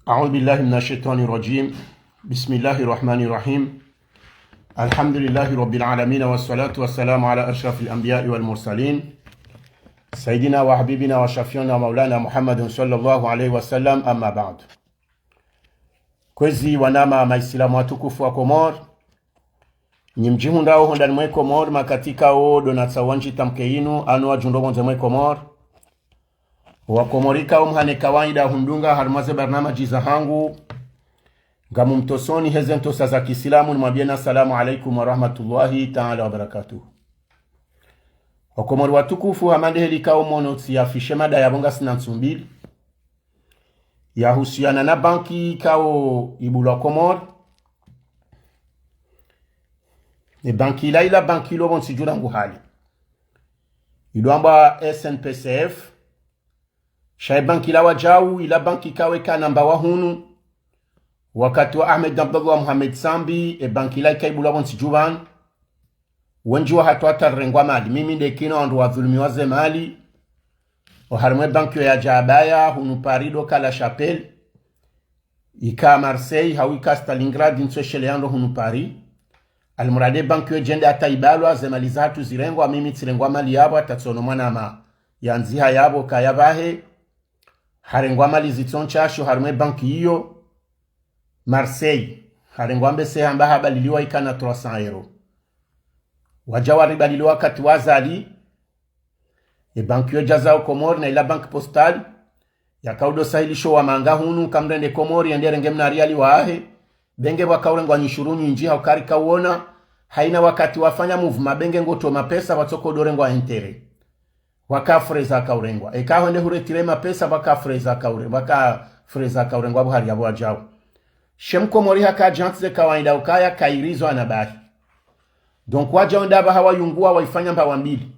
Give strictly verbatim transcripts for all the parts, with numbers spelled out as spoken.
أعوذ بالله من الشيطان الرجيم. بسم الله الرحمن الرحيم. الحمد لله رب العالمين، والصلاة والسلام على أشرف الأنبياء والمرسلين، سيدنا وحبيبنا وشفيعنا ومولانا محمد صلى الله عليه وسلم، أما بعد. Kwezi wananya Maislamu watukufu wa Komori, nyi mdjihundrao hondani mwe Komori, makatika wo ndo natsaha wandji tamke yinu, anu wadjihundro pvondze mwe Komori. Wakomori kao mhane kawaida hundunga harumwa ze barnamaji zahangu, ngamumtosoni heze ntosa za kiislamu, nimwambieni assalamu alaikum wa rahmatullahi taala wa barakatuh. Wakomori watukufu, hama nde heli kao mwono tsiyafishe mada yapvo ngasina ntsu mbili. Yahusiana na banki kao ibulwa Komori. Ye banki ila, ila banki ilo pvontsi dju rangu hale, ilo hambwa S N P C F. Sha ye banki ila wadjau, ila banki kao eka namba wa hunu, wakati wa Ahmed Abdallah Mohamed Sambi, ye banki ila ika ibulwa pvontsi dju pvanu. Wendji wahatru hata rirengwa mali. Mimi nde kina wandru wadhulumiwa ze mali. Oharumwa ye banki yo ya Djabaya, hunu Paris, ndo ka La Chapelle, ika Marseille, hau ika Stalingrad, ntsu eshelea ndo hunu Paris. Almuradi ye banki yo djende hata ibalwa, ze mali zahatru zirengwa, mimi tsirengwa mali yapvo, hata tsiono mwananya yandziha yapvo kaya pvahe. Harengwa mali zitso ntsasho harumwa ye banki iyo, Marseille. Harengwa mbese hamba habaliliwa ikana trois cents euros. Wadja waribaliliwa wakati wa Azali. Ye banki yo djaza ho Komori na ila banki postali, yakao ndo sahilisho wa manga hunu, kamrende Komori, yende renge mna riali wahe. Benge pvwakao urengwa nyushuru nyindji, hauka rika uona, haina wakati wafanya mouvement, benge ngotowa mapesa, pvatsoko ndo rengwa intérêt. Pvwaka frais zaka urengwa. Eka hwende huretire mapesa, pvwaka frais zaka ure-, pvwaka frais zaka urengwa pvo hari yapvo wadjau. She mkomori haka djantsi ze kawaida ukaya kairizo ana bahi. Donc wadjau ndapvaha wayunguwa waifanya mbawa mbili.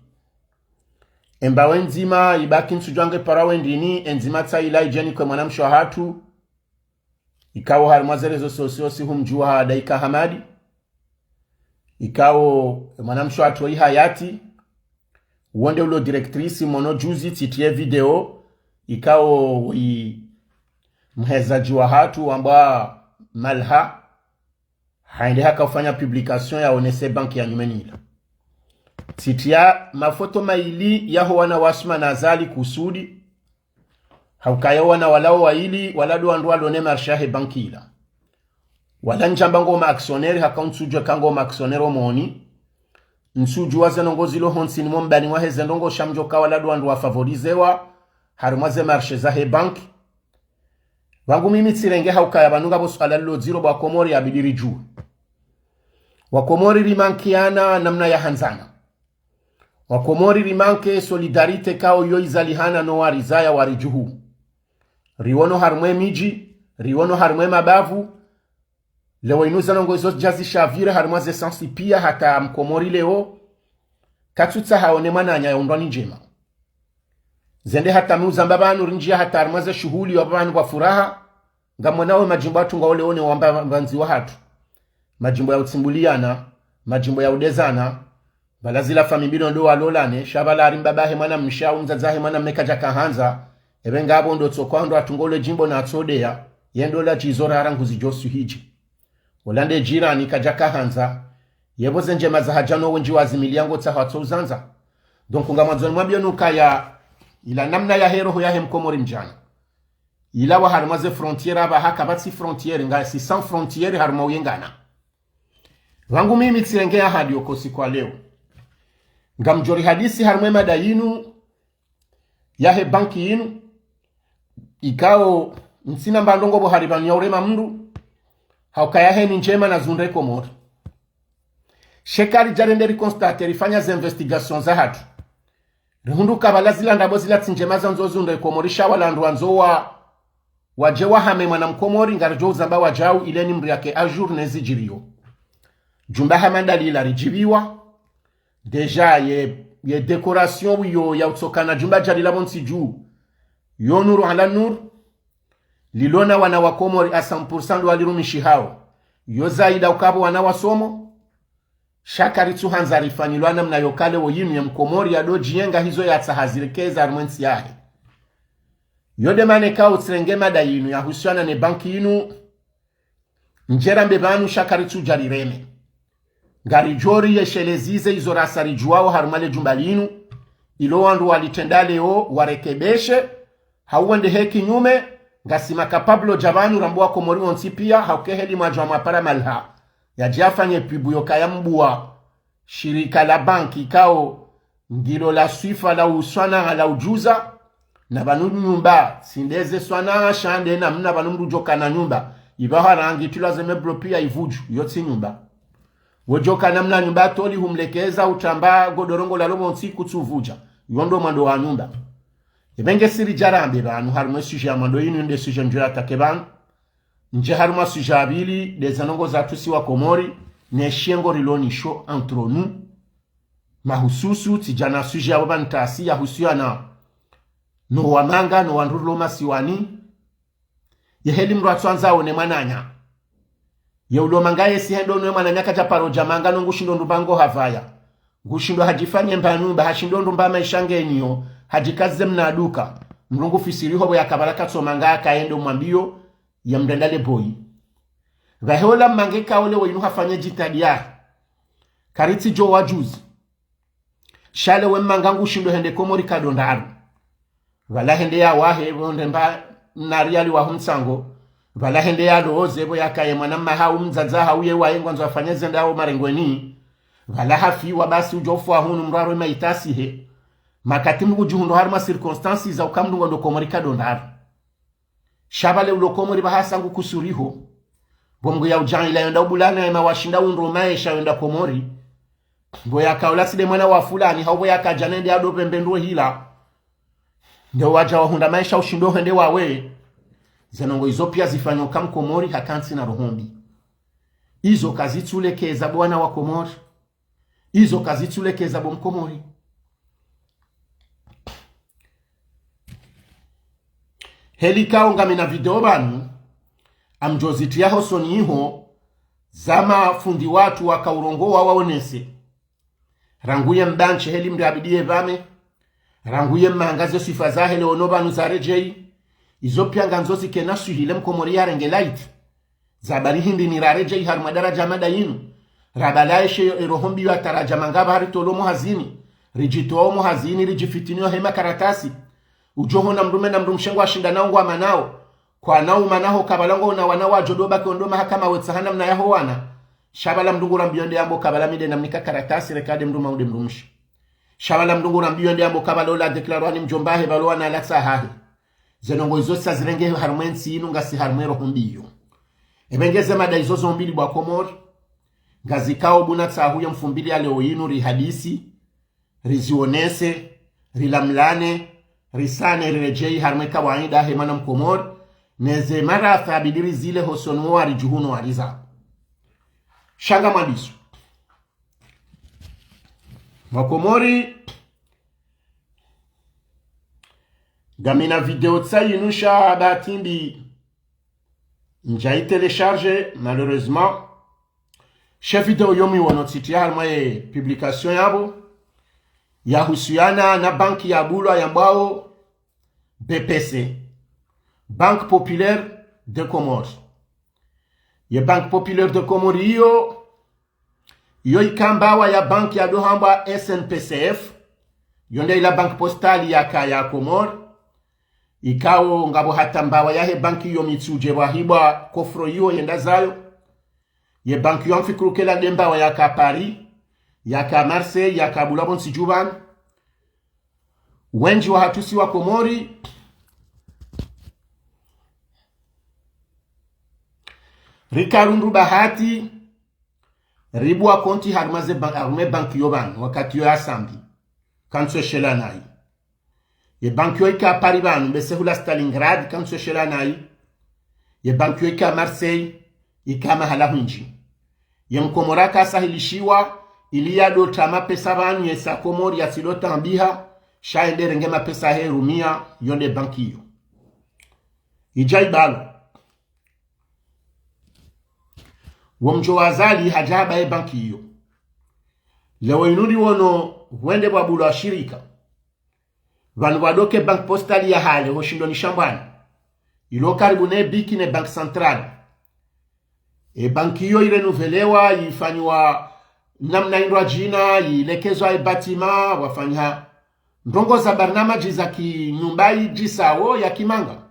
Ye mbawa ndzima, ibaki ntsudjuwa nge para wendeni, ye ndzima tsa ila idje nikwe mwanamshe wahatru. Ikao harumwa ze réseaux sociaux si humdjuwa ha Daika Hamadi. Ikao mwanamshe wahatru yi Hayati. Wo nde ulo directrice mwono juzi tsitiye video. Ikao yi mhezadji wahatru wambwa Malha. Haende haka ufanya publication yaonese banki ya nyumeni ila. Tsitiya mafoto mayili yaho wana wa Asma na Azali kusudi. Haukaya wana wala wo wayili, wala ndo wandru walo ne marché yahe banki ila. Wala ndjamba ngo ma actionnaire, haka ntsudjuwa eka ngo ma actionnaire omoni. Ntsudjuwa ze ndrongo zilo hontsini mo mbani wahe ze ndrongo sha mdjuwa ka wala ndo wandru wa favorisewa harumwa ze marché zahe banki. Pvangu mimi tsirenge haukaya pvanu ngapvo suala lilo dziro pvwa Komori yabidi ridjuwe. Wakomori rimankiana namna yahandzana. Wakomori rimanke solidarité kao yo izalihana no warizaya waridjuhu. Riwono harumwa ye midji, riwono harumwa ye mabavu. Leo inu ze ndrongo izo dja zishavire harumwa ze sens piya hata mkomori leo katsutsaha aone mwananya yaundrwa ni ndjema. Zende hata mi uzamba pvanu rindjiya hata harumwa ze shuhuli wapvo pvanu pvwa furaha. Ngamwonao ye madjimbo yahatru ngao leo ne wamba pvandzi wahatru. Madjimbo ya utsimbuliana, madjimbo ya udezana, pvala zila famiyi mbili ndo walolane, sha pvala hari mbaba he mwanamshe, mdzadze he mwanamme kadjakahandza, epve ngapvo ndo tsokwa ndo atungo le djimbo na atsodeya, ye ndo la djizo rara nguzi djo suhidji. Ola nde jirani kadjakahandza, yepvo ze ndjema zahadja no wendji wazimiliya ngo tsaha watso uzandza. Donc ngamwandzo nimwambiye nukaya, ila namna yahe roho yahe mkomori mdjana. Ila wa harumwa ze frontière apvaha kapvatsi frontière, ngasi sans frontière harumwa uyengana. Pvangu mimi tsirenge ahadi yoko siku wa leo. Ngamdjo rihadisi harumwa ye mada yinu, yahe banki yinu, ikao ntsina mba ndrongo pvo hari pvanu ya urema mndru, haukaya heni ndjema na zundre Komori. Sha eka ridja rende riconstater rifanya ze investigation zahatru, rihundru ka pvala zila ndrabo zila tsi ndjema zandzo zundre Komori sha wala wandru wandzo wa, wadje wahame mwana mkomori ngaridjo uzamba wadjau ileni mndru yake à jour ne zidjiriyo. Djumba hama ndalila ridjibiwa. Déjà ye, ye décoration wiyo ya utsokana djumba djalila pvontsi dju. Yo nuru ala nuru. Lilona wana wa Komori à cent pour cent ndo walirumishihao. Yo zaida ukapvo wana wasomo. Sha karitsuhandza rifanyilwa namna yo kale wo yinu ye mkomori yado djiyenga hizo yatsaha zirekeza harumwa ye ntsi yahe. Yo nde mana ikao tsirenge mada yinu yahusiana ne banki yinu, ndjera mbe pvanu sha karitsudja rireme. Ngaridjo riyesheleza ze izo rasa ridjuwao harumwa le djumba linu, ilo wandru walitrenda leo warekebeshe, hau wende he kinyume, ngasi makapablo dja pvanu rambe wakomori wontsi pia, hauka heli mwadjuwa mwapara malha yadje yafanye pub yo kaya mbuwa shirika la banki ikao ngilo la swifa la uswanaa la udjuza, na pvanu nyumba, tsi nde ze swanaa sha nde namna pvanu mndru udjoka na nyumba, ipvaha rangi tilwa ze meuble pia ivudju, yo tsi nyumba. Wodjoka namna nyumba toli humlekeza utramba godoro ngo lalo pvontsi kutsuvudja, yo ndo mwando wa nyumba. Ebe nge siri djarambe pvanu harumwa e sujet ya mwando yinu nde sujet ndjo yatake pvanu. Ndje harumwa sujet ya pvili nde ze ndrongoo zatru si wakomori, ne shengo rilo nasho entre nous. Mahususu tsidja na sujet ya pvo pvanu ntasi yahusiana no wamanga no wandru rilo masiwani. Ye heli mndru atsuandza one mwananya. Ye ulo manga ye si hendo no mwananya kadja paro dja manga no ngushindo ndrumba ngo havaya. Ngushindo hadjifanye mba nyumba, hashindo ndrumba maesha ngenyiyo, hadjikaze mna duka. Mlungu fisiri ho pvo yakapvala katso manga akayende umwambiyo, ya mndrenda le boyi. Pvahe ola manga ikao leo inu hafanye djitihadi yahe. Karitsi djo wadjuzi. Sha leo we manga ngushindo hende Komori kadondaru. Pvala hende yawahe pvo ndemba na riali wahu mtsango. Pvala hende yaloze pvo yakaye mwana mma hau mdzadze hau ye waye ngwandzo afanye ze ndao marengweni. Pvala hafiwa basi udjo ufa hunu mndru arwe maitasi he. Makati mndru udjihundro harumwa circonstances za uka mndru ngondo Komori kadondaru. Sha pvale ulo Komori pvahasa ngu kusuriho. Pvo Mngu ya udjaanlia yenda ubulana ema washinda undro maesha yenda Komori. Pvo yakaola tsi nde mwana wa fulani, hau pvo yakadja nende ado pvembe ndro hila. Nde wadja wahundra maesha ushindo hende wawe. Ze ndrongoo izo pia zifanya uka mkomori hakantsi na roho mbi. Izo kazitsulekeza bo wana wa Komori. Izo kazitsulekeza bo mkomori. Heli ikao ngamina video pvanu, ngamdjo zitriya hosoni iho, za mafundi watru waka urongowa waonese. Rangu ye mbanche heli mndru abidi ye pvame, rangu ye manga ze swifa zahe leo no pvanu zaredjeyi, izo pia ngandzo zikena swihile mkomori yarenge laiti. Za bari hindri ni raredjeyi harumwa daradja mada yinu. Rabalaeshe yo eroho mbi yo ataradja manga pvahari tolo mo hazini. Ridjitowo mo hazini, ridjifitiniyo he makaratasi. Udjo hona mndrume na mndrumshe ngwashindanao ngwamanao. Kwana umanaho kapvala ngo una wana wadjo do baki ondo mahakama wetsaha namna yaho wana. Sha pvala mndru ngurambiyo nde yambo kapvala mi nde namnika karatasi reka nde mndrume au nde mndrumshe. Sha pvala mndru ngurambiyo nde yambo kapvala ola déclaré ni mdjomba hahe pvalo wana latsa hahe. Ze ndrongoo izo tsi zazirenge harumwa entsi yinu ngasi harumwa eroho mbi yo. Ebe nge ze mada izo zo mbili bo wakomori. Ngazikao buna tsahu ya mfumbili ya leo yinu rihadisi, rizionese, rilamlane, risane riredjeyi harumwa ekawaida he mwana mkomori, ne ze marafa abidi rizile hosoni wo waridjuhu no wariza. Sha ngamwandiso. Wakomori, ngamina video tsa yinu sha bahati mbi ndjayi télécharger, malheureusement. She video yo mwiwono tsitriya harumwa ye publication yapvo. Yahusuyana na banki ya bulwa yambwao B P C. Banque Populaire de Comores. Ye Banque Populaire de Comores iyo, iyo ika mbawa ya banki ya do hambwa S N P C F, yo nde ila banque postale yaka ya Comores, ikao ngapvo hata mbawa yahe banki iyo mitsudje pvwahibwa kofro iyo yenda zayo. Ye banki iyo ngamfikiri uka ila nde mbawa yaka Paris, yaka Marseille, yaka bulwa pvo ntsi dju pvanu. Wendji wahatru si wakomori, rika rundru bahati, ribua konti harumwa ze ban-, harumwa e banki iyo pvanu, wakati iyo ya Sambi, kantsu eshela nayi. Ye banki iyo ika Paris pvanu, bese hula Stalingrad, kantsu eshela nayi. Ye banki iyo ika Marseille, ika mahala hwindji. Ye mkomori aka sahilishiwa, ili ya do tra mapesa pvanu ye sa Komori ya tsi do tambiha, sha yende renge mapesa he rumia, yo nde banki iyo. Idja ibalo. Wo mdjo wa Azali hadja haba ye banki iyo. Leo inu riwono wende pvwa bulwa shirika. Pvanu pvwadoke Banque Postale ya hale, ho Shindoni Shambwani. Ilo karibu ne biki ne Banque Centrale. E banki iyo irenuvelewa, ifanyiwa namna indrwadjina, ilekezwa e batima, wafanyiha ndrongo za barnamaji za kinyumba idjisao ya kimanga.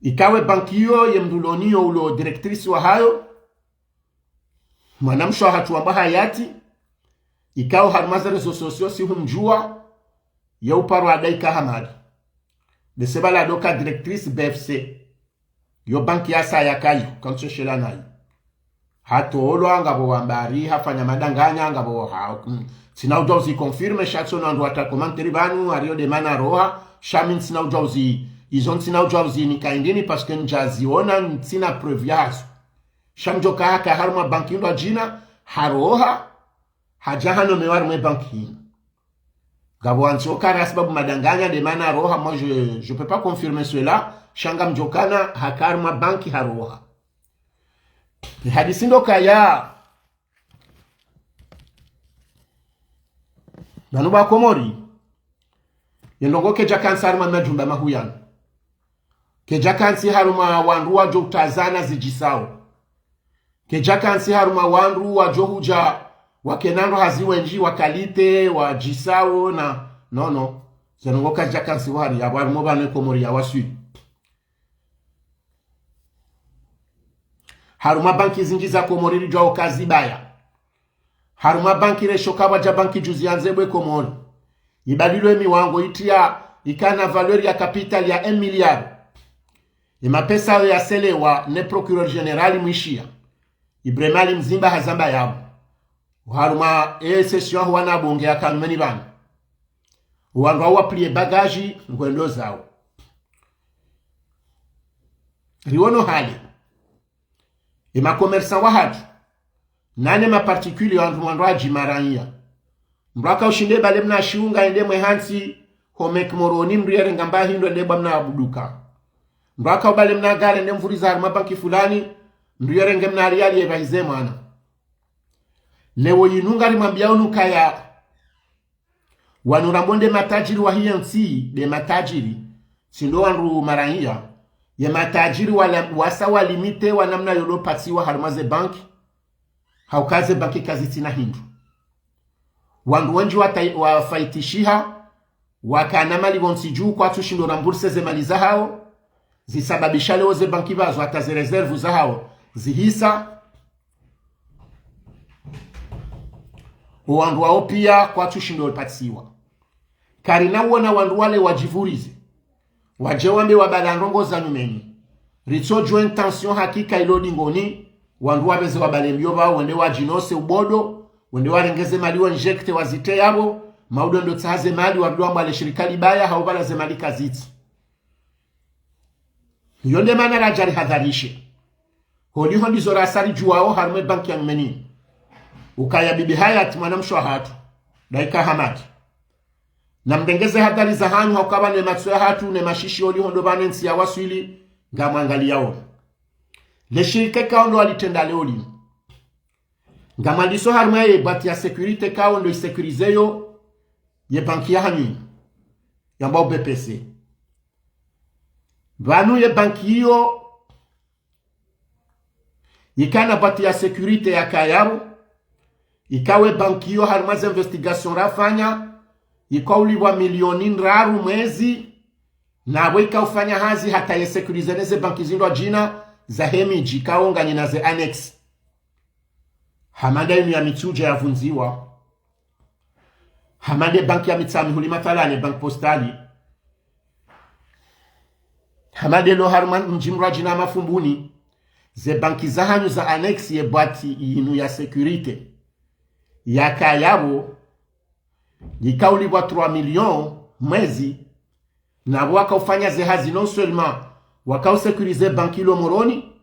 Ikawe banki iyo ye mndru uloniyo ulo directrice wahayo, mwanamshe wahatru wamba Hayati, ikao harumwa ze réseaux sociaux si humdjua, ye uparwa adaika Hamadi. Ndese pvala adoka directrice B F C. Yo banki yasa yakayo, kantsoshela nayo. Hatolwa ngapvo wambari, hafanya madanganya, ngapvo ha, mm, ntsina udjua uzi confirme, sha tsono wandru wata commentaire pvanu, ariyo nde mana roha, sha mi ntsina udjua uzi, izo ntsina udjua uzi nika indrini, parce que ndjaziona, ntsina preuve yazo. Sha mdjoka haka harumwa banki indrwadjina, haroha, hadja hanomewa harumwa e banki inu. Ngapvo wantsi okana sababu madanganya nde mana roha, moi je, je peux pas confirmer cela, sha ngamdjokana haka harumwa banki haroha. Hadisi ndo kaya, pvanu pvwa Komori, ye ndrongo kedja kantsi harumwa majumba mahuyano. Kedja kantsi harumwa wandru wadjo utazana zidjisao. Kedja kantsi harumwa wandru wadjo hudja wakena ndro hazi wendji, wa qualité, wadjisao na, non, non. Ze ndrongo kazidja kantsi wahari, yapvo harumwa pvanu e Komori ya waswili. Harumwa banki zindji za Komori ridjuao kazibaya. Harumwa banki reshoka pvwadja banki juzi yandze bwe Komori. Ibadilwe miwango itriya ikana valeur ya capital ya un milliard. Imapesa yo yaselewa ne procureur général mwishiya. Ibrahim Ali Mzimba hazamba yapvo. Harumwa e session huwana bonge ya kanumeni pvanu. Wandru wawo wapliye bagaji, ngwendo zawo. Riwono hale. E ma commerçant wahatru. Nane ma particulier wandru mwandru adji maranya. Mndru aka ushinde pvale mna shiunga ende mwe hantsi, ho Mec Moroni mndru yerenga mba hindru ende bwa mna abuduka. Mndru aka upvale mna gari ende mvuriza harumwa banki fulani, mndru yerenge mna riyali yepvahize mwana. Leo yinu ngarimwambiyao nukaya, wanu rambo nde matajiri wahiya ntsi, nde matajiri, tsi ndo wandru maranya, ye matajiri wala, wasa walimite wa namna yolo patsiwa harumwa ze banki, hauka ze banki kazitsina hindru. Wandru wendji wata-, wafaitishiha, wakana mali pvontsi dju kwatsu shindo rembourser ze mali zahawo, zisababisha leo ze banki pvazo hata ze réserve zahawo zihisa. O wandru wawo piya kwatsu shindo patsiwa. Karina uwona wandru wale wadjivurize. Wadje wambe wapvala ndrongo za nyumeni. Ritsodjuwa intention hakika ilo dingoni, wandru wapveze wapvale mbiyo pvawo wende wadjinose ubodo, wende warenge ze mali wa injecter wazite yapvo, maudo ndo tsaha ze mali wapvile wambwa le shirika libaya, hau pvala ze mali kazitsi. Iyo nde mana radja rihadharishe. Holiho ndizo rasa ridjuwao harumwa e banki ya nyumeni. Ukaya Bibi Hayati mwanamshe wahatru, Daika Hamadi. Namrengeze hadhari zahanyu hauka pvanu e matso yahatru ne mashishi holiho ndo pvanu e ntsi ya waswili, ngamwangaliyao. Le shirika ikao ndo walitrenda leo linu. Ngamwandiso harumwa ye boîte ya sécurité ikao ndo isécuriseyo ye banki yahanyu inu, yambwao B P C. Pvanu ye banki iyo ikana boîte ya sécurité yakaya yapvo, ikao e banki iyo harumwa ze investigation rafanya, ikao ulipvwa milioni ndraru mwezi, napvo ikao ufanya hazi hata ye sécuriser ne ze banki zindrwadjina zahe midji, ikao nganyina ze annexe. Hama nda inu ya Mitsudje yavundziwa. Hama nde banki ya Mitsamihuli mathalani, Banque Postale. Hama nde lo harumwa mdji mdrwadjina Mafumbuni. Ze banki zahanyu za annexe ye boîte inu ya sécurité yakaya yapvo, ikao ulipvwa trois millions mwezi, napvo wakao ufanya ze hazi non seulement wakao sécuriser banki ilo Moroni,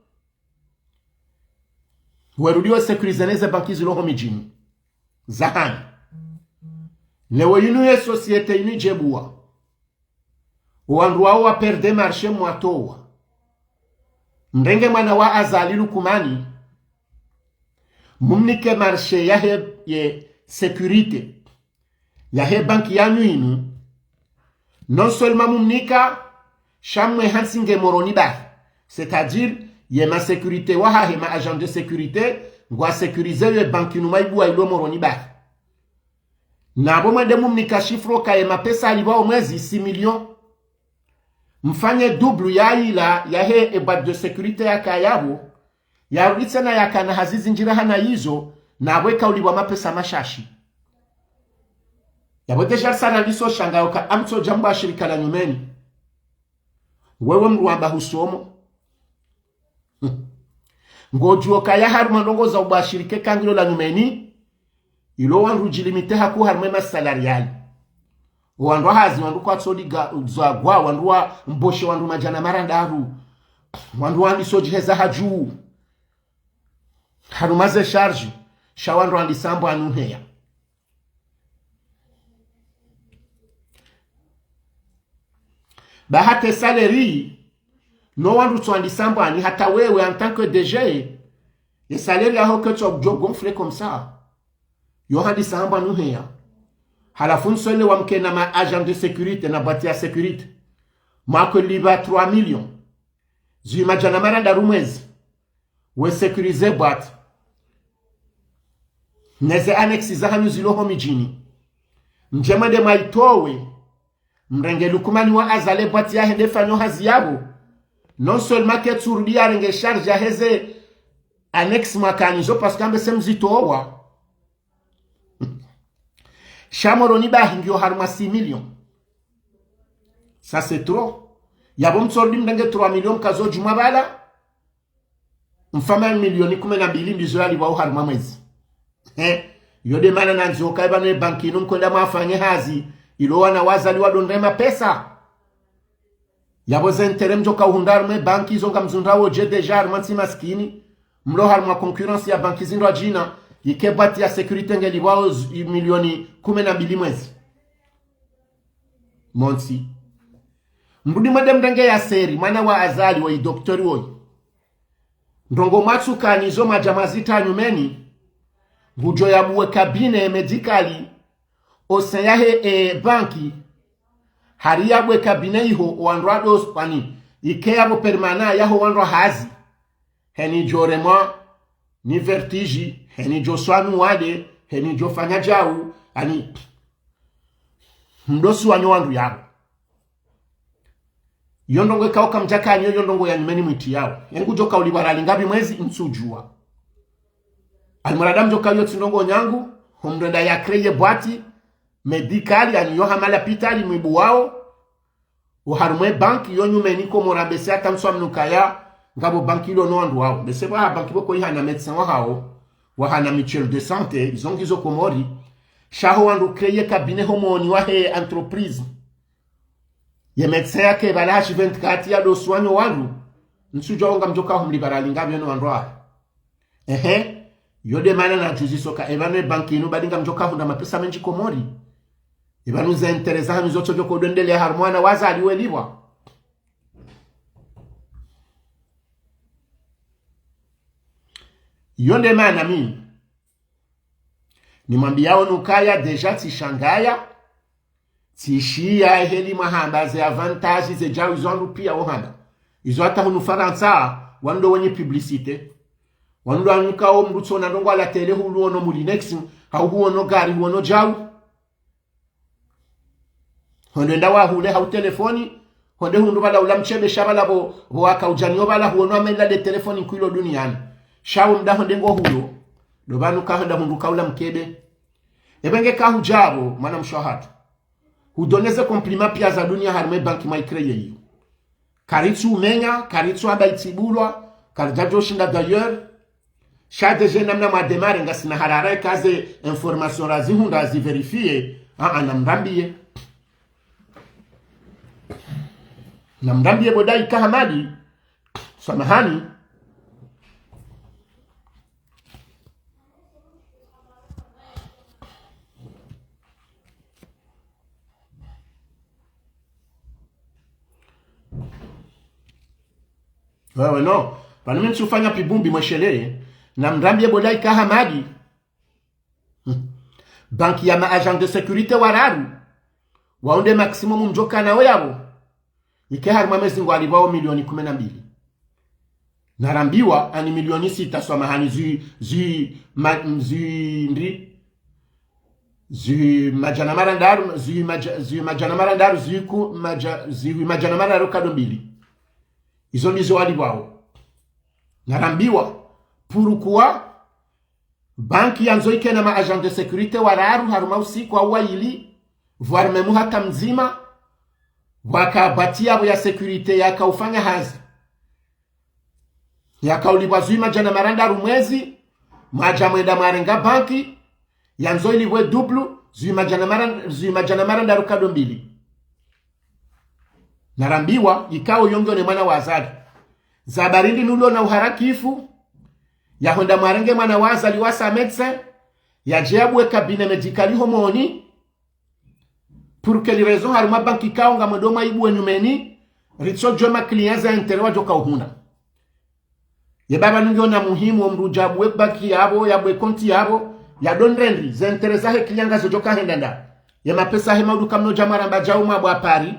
werudi wasécuriser ne ze banki zilo ho midjini zahanyu. Leo yinu ye société yinu idje buwa. O wandru wawo wa perdre marché mwatowa. Mrenge mwana wa Azali Lukumani, mumnike marché yahe ye sécurité yahe banki yanyu inu, Non seulement mumnika, sha mwe hantsi nge Moroni bahi. C'est-à-dire, ye ma sécurité wahahe, ma agent de sécurité, ngwa sécurisé ye banki nu maibuwa ilo Moroni bahi. Na pvo mwende mumnika chiffre ka ye mapesa alipvwa o mwezi, six millions. Mfanye double ya ila yahe e boîte de sécurité yaka yapvo. Yarudi tsena yakana hazi zindji rahana yizo, na pvo eka ulipvwa mapesa mashashi. Yapvo déjà risana ndiso shanga yoka amtso djambwa shirika la nyumeni. Wewe mdru wamba husomo. Ngodjuo kaya harumwa ndrongoo za ubashiri ke kangilo la nyumeni, ilo wandru djilimite haku harumwa ma salarial. O wandru wa hazi, wandru kwatso diga, zagwa, wandru wa mboshe, wandru madjana marandaru. Wandru wandiso djiheza hadju. Harumwa ze charge, sha wandru wandisa mbwani uheya. Ba hata e salaire, no wandru tso wandisa mbwani, hata wewe en tant que D G, e salaire yaho ketso djo gonfler comme ça. Yo handisa mbwani uheya. Halafu nswele wa mkena ma agent de sécurité na boîte ya sécurité. Mwakwe lipva trois millions. Zwi madjana marandaru mwezi. We sécurisé boîte. Neze annexe zahanyu zilo ho midjini. Mdje mwende mwaitowe. Mrenge Lukumani wa Azali boîte yahe nde fanyo hazi yapvo. Non seulement ketsurudi yarenge charge yaheze annexe mwakanizo parce que ambe se mzitowa. Sha Moroni bahi ngiyo harumwa six millions. Ça c'est trop. Yapvo mtsorudi mrenge trois millions mkazo djumwa pvala. Mfama milioni kume na mbili ndizo yalipvwa harumwa mwezi. He, yo nde mana nandzo kaya pvanu e banki inu mkwenda mwafanye hazi, ilo wana wa Azali wadonde mapesa. Yapvo ze intérêt mdjoka uhundra harumwa e banki izo ngamzundrawo dje déjà harumwa ntsi maskini, mlo harumwa concurrence ya banki zindrwadjina, ike boîte ya sécurité ngelipvwao z-, milioni kume na mbili mwezi. Montsi. Mrudi mwende mrenge Yaseri, mwana wa Azali woyi, docteur woyi. Ndrongoo mwatsukanizo madja mazita nyumeni, ngudjo yabuwe cabinet médical, au sein yahe, e, banki, hari yabuwe cabinet iho, o wandru wa dos, wani, ike yapvo permanent yaho wandru wa hazi. Heni djo remwa, ni vertige, heni djo swanu wade, heni djo fanya djau, ani, mdosi wanyo wandru yapvo. Yo ndrongoo ikao kamdjakaniyo, yo ndrongoo ya nyumeni mwitiyao. Engu djoka ulipvwa rali ngapvi mwezi, ntsudjua. Almuradi mdjoka yo tsi ndrongoo nyangu, ho mrenda ya créer boîte médicale, yani yo hama lapitali mwibuwao, o harumwa e banki yo nyumeni Komori, mbese hata mswa mnukaya, ngapvo banki ilo no wandru wao. Mbese pvaha banki pvoko ihana médecin wahao, wahana mutuelle de santé, izo ngizo Komori. Sha ho wandru créer cabinet ho moni wahe entreprise. Ye médecin yake pvala hashi vingt-quatre ya do soigner wandru. Ntsudjua wo ngamdjoka humlipva rali ngapvi no wandru wahe. Ehe. Yo nde mana nadjuziso ka, e pvanu e banki inu badi ngamdjoka hundra mapesa mendji Komori. E pvanu ze intérêt zahanyu zo tso djoko dwendelea harumwa wana wa Azali welipvwa. Yo nde mana mimi nimwambiyao nukaya déjà tsishangaya, tsishiya heli mwahamba ze avantage ze djau izo wandru piya wohamba. Izo hata hunu Farantsa, wandru wenyi publicité. Wandru wanuka o mdru tsona ndrongoo ala télé hulu ono Moulinex, hau huono gari, huono djau. Hondro enda wahule hau telefoni, hondro hundru pvala ula mshebe sha pvala pvo, pvo waka udjaniyo pvala huono amela nde telefoni nkwilo duniani. Sha wo mda hondro ngo hulo, ndo pvanu ka hondro hundru ka ula mkebe. Ebe nge ka hudjapvo, mwana mshe wahatru. Hudoneze compliment piya za dunia harumwa e banki mwa i créer iyo. Karitsu umenya, karitsu amba itsibulwa, karidjadjo shinda d'ailleurs. Sha déjà namna mwa démarrer ngasina harara eka ze information razihundra zi vérifier. Aa, namrambiye. Namrambiye bo Daika Hamadi. Samahani. Wewe no. Pvanu mi ntsufanya pvibumbi mwesheleye. Namrambiye bo Daika Hamadi. Hmm. Banki ya ma agent de sécurité wararu. Wao nde maximum mdjoka nawo yapvo. Ike harumwa mezi ngwalipvwao milioni kume na mbili. Narambiwa ani milioni sita, swamahani, zwi, zwi, ma, zwi, ndi, zwi madjana marandaru, zwi madja, zwi madjana marandaru, zwi ku, madja, zwi madjana marandaru kado mbili. Izo ndizo walipvwao. Narambiwa, pourquoi banki yandzo ike na ma agent de sécurité wararu harumwa usiku au wayili, voire même hata mdzima, pvwaka bati yapvo ya sécurité yakaufanya hazi. Yakaulipvwa zwi madjana marandaru mwezi, mwadja mwenda mwarenga banki, yandzo ilipvwe double, zwi madjana maran-, zwi madjana marandaru kado mbili. Narambiwa, ikao yo ngiyo ne mwana wa Azali. Za barindi nulo na uharakifu, yahwenda mwarenge mwana wa Azali wa sa médecin, yadje yabuwe cabinet médical homoni, pour quelle raison harumwa banki ikao ngamwendo mwaibuwe nyumeni, ritsodjuwa ma clients za intérêt wadjoka uhundra. Ye baba nungiona muhimu wo mdru udja abuwe banki yapvo, yabuwe konti yapvo, yadondrendi, ze intérêt zahe client ngazo djoka henda nda. Ye mapesa he maudu kamnodja mwaramba djau mwabwa Paris.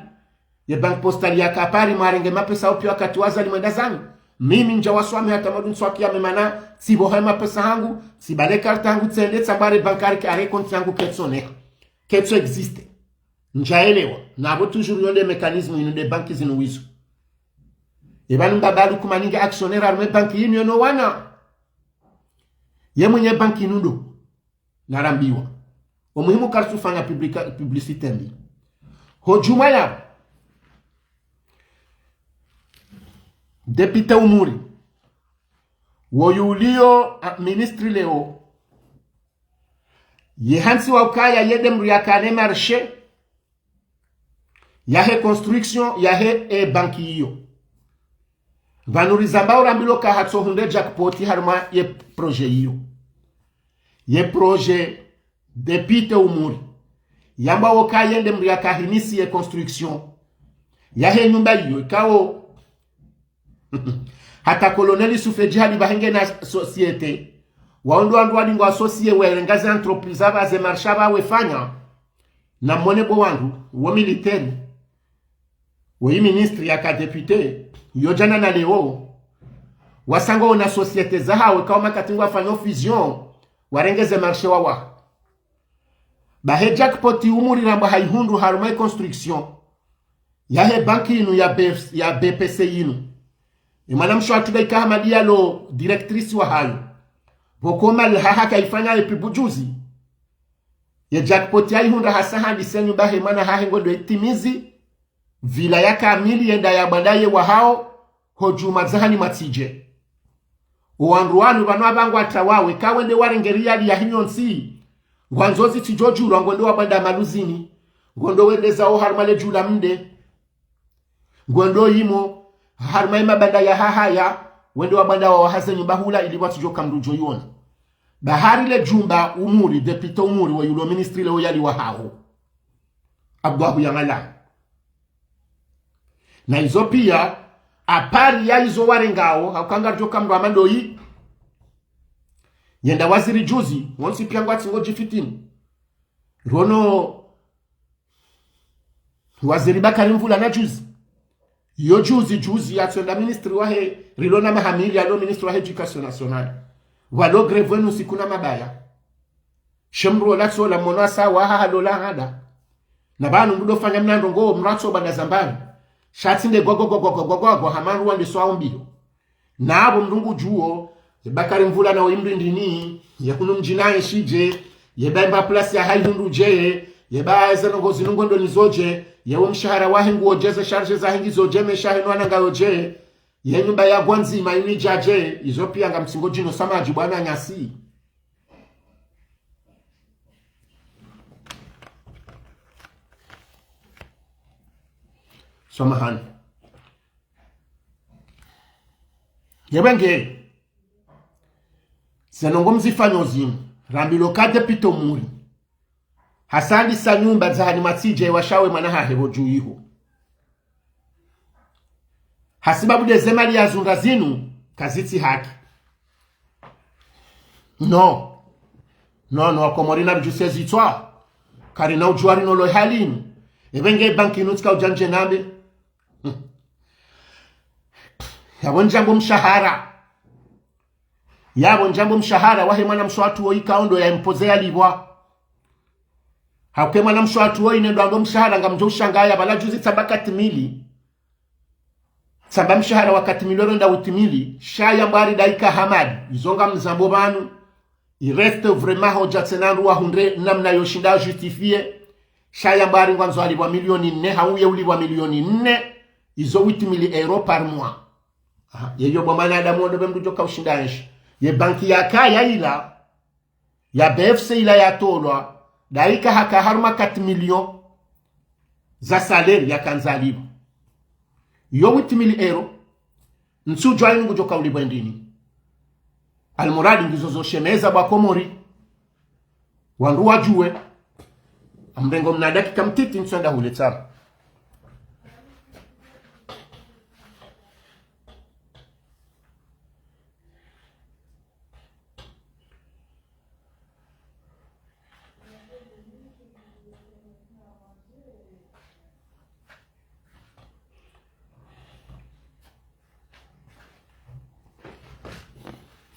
Ye Banque Postale yaka Paris mwarenge mapesa opvi wakati wa Azali mwenda zanyu. Mimi ndja waswami hata maudu ntswaki ya memana, tsipvoha ye mapesa hangu, tsibale carte hangu tsende tsambware bancaire ke are konti yangu ketsoneha. Ketso existe. Ndjaelewa. Napvo toujours yo nde mécanisme inu nde banki zinu wizo. Epvanu mbaba Lukumani nge actionnaire harumwa banki yinu yeno wana. Ye mwenye banki inu ndo. Narambiwa. Omuhimu karitsu fanya publica-, publicité mbi. Ho djumwa ya député Umuri. Woyi uliyo, a, ministre leo. Ye hantsiwa ukaya yende mdru yakane marché yahe construction yahe, e, banki iyo. Pvanu rizamba urambilwa ka hatsohundre jackpot harumwa ye projet iyo. Ye projet député Umuri. Yamba woka yende mdru yakahinisi ye construction yahe nyumba iyo ikao hata Colonel Youssouf Djihadi pvahe nge na société. Wao ndo wandru wali ngwa associé werenga ze entreprise apva ze marché apva wefanya. Na mwone bo wandru, wo militaire, woyi ministre yaka député, yo djana na leo, wasanga wona société zahawo ikao makati ngwafanyao fusion, warenge ze marché wawaha. Bahe jackpot Umuri ramba haihundru harumwa ye construction yahe banki inu ya B-, ya B P C inu. Ye mwana mshe watru nda ika Hamadi yalo directrice wahayo. Pvoko mali haha kaifanya ye pub juzi. Ye jackpot yaihundra hasa handise nyumba he mwana hahe ngondo itimizi. Villa ya kamili yenda ya bwandaye wahao, ho djumwa zahani Mwatsidje. Owandru wanu pvanu apva ngwatsawawe, ka wende warenge riyali yahe nyontsi. Ngwandzo zitsidjodjulwa, ngondo wabwanda Maluzini. Ngondo wende zawo harumwa le dju la mde. Ngondo yimo harumwa ye mabanda ya Hahaya, wende wabwanda wawaha ze nyumba hula ili watsidjoka mdru djo iwona. Bahari le djumba Umuri, député Umuri, woyi ulo ministre leo yali wahao. Abdwahu ya ngala. Na izo pia, apvali ya izo warengao, hauka ngaridjoka mdru wa mandoyi. Yenda waziri juzi, wontsi pia ngwatsingo djifitini. Rono waziri Bakari Mvula na juzi. Yo juzi, juzi, yatswenda ministre wahe, rilo na mahamili, yalo ministre wahe éducation nationale. Walo grève wenu siku na mabaya. She mdru ola tsola mwono asa waha halola hada. Na pvanu mdru ndo fanya mna ndrongo mratso banda zambani. Sha tsi nde gwa gwa gwa hama ndru wande swawo mbiyo. Na apvo mdru ngudjuwo, ye Bakari Mvula na woyi mdru ndini, ye hunu mdjini ye shidje, ye ba emba place yahahe ihundru dje, ye ba eze ndrongo zinu ngondo nizo dje, ye wo mshahara wahe nguwo dje, ze charge zahe ngizo dje, maesha yahe no wana ngayo dje, ye nyumba ya gwandzima ini dja dje, izo pia ngamtsingo djino sa madji bwana nyasi. Samahani. Yebe nge, ze ndrongo mzifanyo zinu, rambilwa ka député Umuri. Hasa handisa nyumba zahani Mwatsidje washawe mwana hahe pvo dju iho. Hasibabu nde ze mali yazundra zinu, kazitsi haki. No. No, no, Komori na ridjuse zitswa. Karina udjuwa rino lo halinu. Epvenge banki inu tsika udja ndje nambe. Yapvo ndjambo mshahara. Yapvo ndjambo mshahara wahe mwanamshe watru woyi kaondo ya impoze yalipvwa. Hauke mwanamshe watru woyi nendo ando mshahara ngamdjo ushangaya pvala juzi tsamba quatre mille. Tsamba mshahara wa quatre mille wendo nda huit mille. Sha yambwa hari daika Hamadi. Izo ngamzambo pvanu. Il reste vraiment hodja tsena ndru wahundre namna yoshinda justifier. Sha yambwa hari ngwandzo alipvwa milioni nne, hauye ulipvwa milioni nne, izo huit mille euros par mois. Aha, yeyo bo mwanadamu ondo be mdru djo kaushinda enshi. Ye banki yakaya ila, ya B F C ila yatolwa, daika haka harumwa quatre millions za salaire yakandza alipvwa. Yo huit mille euros, ntsudjua inu ngudjo kaulipvwa ndini. Almuradi ngizo zo shemeza bo wa Komori. Wandru wadjuwe. Amrengo mna dakika mtiti ntswenda hule tsara.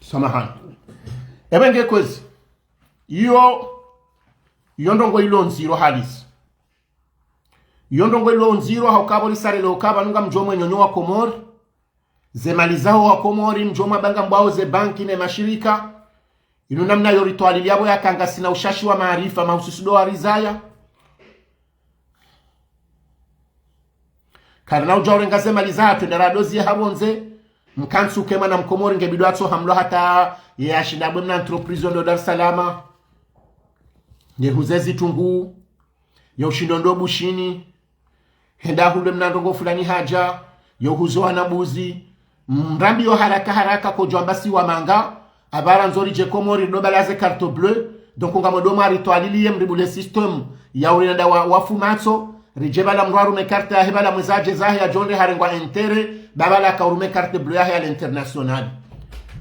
Samahani. Epvenge kwezi. Iyo, iyo ndrongo ilo ndziro halisi. Iyo ndrongo ilo ndziro hauka pvo risarele uka pvanu ngamdjo mwenyonyo wa Komori. Ze mali zaho wa Komori, mdjo mwabanga mbwao ze banki ne mashirika. Inu namna yoritwalili yapvo yaka ngasina ushashi wa maarifa, mahususu ndo warizaya. Karina udja urenga ze mali zahatru, nda radozie hapvondze, mkantsi uke mwana mkomori nge bidi atso hamlwa hata ye ashinda bwe mna entreprise ndo Dar es Salaam. Nge huze zitrunguu, yo ushindo ndo Bushini, henda hule mna ndrongo fulani hadja, yo huzo wana mbuzi, mrambi yo haraka haraka kodjo amba si wa manga, apvara ndzori dje Komori ndo balaze carte bleue, donc ngamdjo mwaritwaliliye mribule système ya urinda wa, wafu matso, ridje pvala mdru arume carte yahe pvala mwezi adje zahe yadjo nde harengwa intérêt, ba pvala kaurume carte bleue yahe à l'international.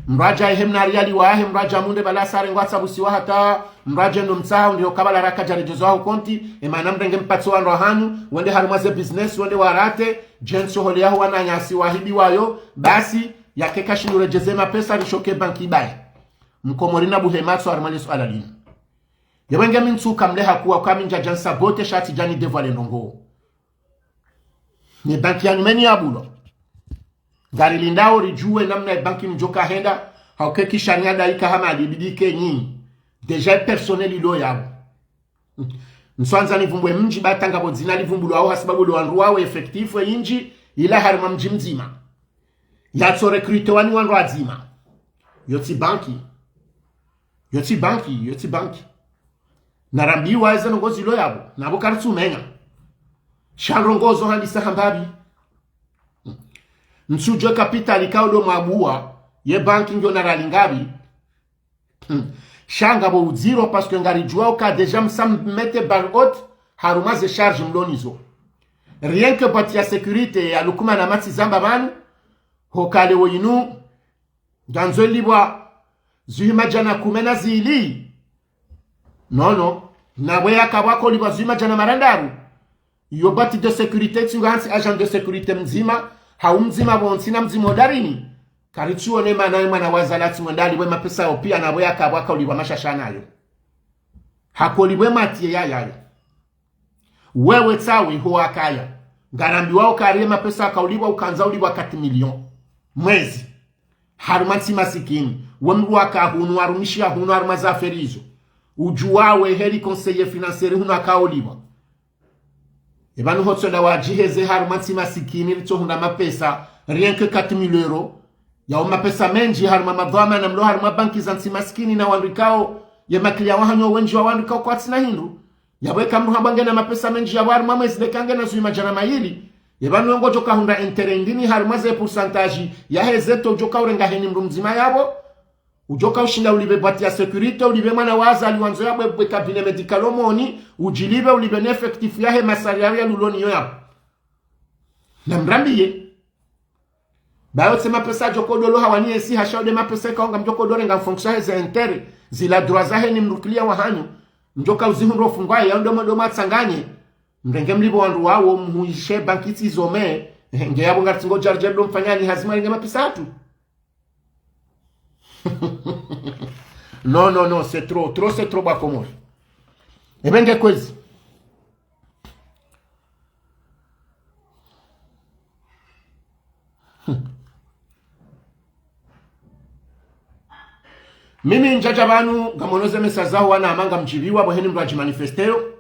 Mdru adja ihe mna riali wahe, mdru adja munde pvala sa arengwa tsabusiwa hata, mdru adje ndo mtsaha, ndiyo ka pvala raka djaredjezwa ho konti, emana mrenge mpatso wandru wahanyu, wende harumwa ze business, wende warate, djentsi hole yaho wananyasi wahibiwayo, basi, yake kashindru redjeze mapesa rishoke banki baye. Mkomori na buhe matso harumwa le suala linu. Yewenge mi ntsuka mleha kuwa kwa mi ndjadja ntsabote sha tsidjani dévoiler ndrongo. Ni banki ya nyumeni ya bulwa. Ngarilindao ridjuwe namna ye banki mdjo kahenda, hauke kisharia daika hama alibidike nyinyi. Déjà personnel ilo yapvo. Ntswandza nivumbwe mdji ba tanga bo dzina livumbulwao hasababu lo wandru wawo effectif we indji ila harumwa mdji mdzima. Yatso recruter wani wandru wadzima. Yo tsi banki. Yo tsi banki, yo tsi banki. Narambiwa eze ndrongo zilo yapvo, napvo karitsumenya. Sha ndrongo zo handisa hambapvi. Ntsudjuwa capital ikao ndo mwabuwa, ye banki ngiyo na riali ngapvi. Hmm. Sha ngapvo udziro, parce que ngaridjuwa uka déjà msa mmete barcode harumwa ze charge mlo nizo. Rien que boîte ya sécurité ya Lukman Amatsi zamba pvanu, hukale wo inu, ngandzo ilipvwa zihwi madjana kume na zili. Non, non. Napvo yaka pvwa kolipvwa zihwi madjana marandaru. Yo boîte de sécurité tsi ngantsi agent de sécurité mdzima, hau mdzima pvontsi na mdzima odarini. Karitsuone mana ye mwana wazala tsi mwenda alipvwe mapesa yo piya napvo yaka pvwa kaulipvwa mashasha nayo. Hakolipvwe matiye ya yayo. Wewe tsawe ho wakaya. Ngarambiwao kari ye mapesa yakaulipvwa ukandza ulipvwa quatre millions. Mwezi. Harumwa ntsi masikini. We mdru waka hunu, warumishiya hunu, harumwa za affaires izo. Udjuwa we heli conseiller financier hunu akaulipvwa. Epvanu hotsonda wadjiheze harumwa ntsi masikini ritsohundra mapesa, rien que quatre mille euros. Yao mapesa mendji harumwa madhwamana mlo harumwa banki za ntsi masikini na wandru ikao, ye makiliya wahanyu wendji wa wandru ikao kwatsina hindru. Yapvo eka mdru hamba ngena mapesa mendji yapvo harumwa mwezi leka ngena zihwi madjana mayili. Epvanu we ngodjo kahundra intérêt ndini harumwa ze pourcentage yahe ze taux udjo kaurenga heni mdru mdzima yapvo. Udjo kaushinda ulipve boîte ya sécurité, ulipve mwana wa Azali wandzo ya bwebwe cabinet médical Omoni, udjilipve ulipve ne effectif yahe masariari ya luloni yo yapvo. Namrambiye. Bayo tse mapesa djo kodolo hawani esi hasha ode mapesa ikao ngamdjo kodorenga en fonction yahe ze intérêt, zila droit zahe ni mdru kiliya wahanyu, mdjo kauzihundro fungwaye, yao ndo mwa ndo mwatsanganye. Mrenge mlipve wandru wawo, mhuishe banki tsi zome. Ehe, nge yapvo ngaritsingodjo ridje ndo mfanyani hazi mwarenge mapesa hatru. Non, non, non, c'est trop, trop, c'est trop, ba Komori. Ebe nge kwezi. Mimi ndjadja pvanu, ngamono ze message zaho wana hama ngamdjibiwa, bo heni mdru adjimanifesteyo.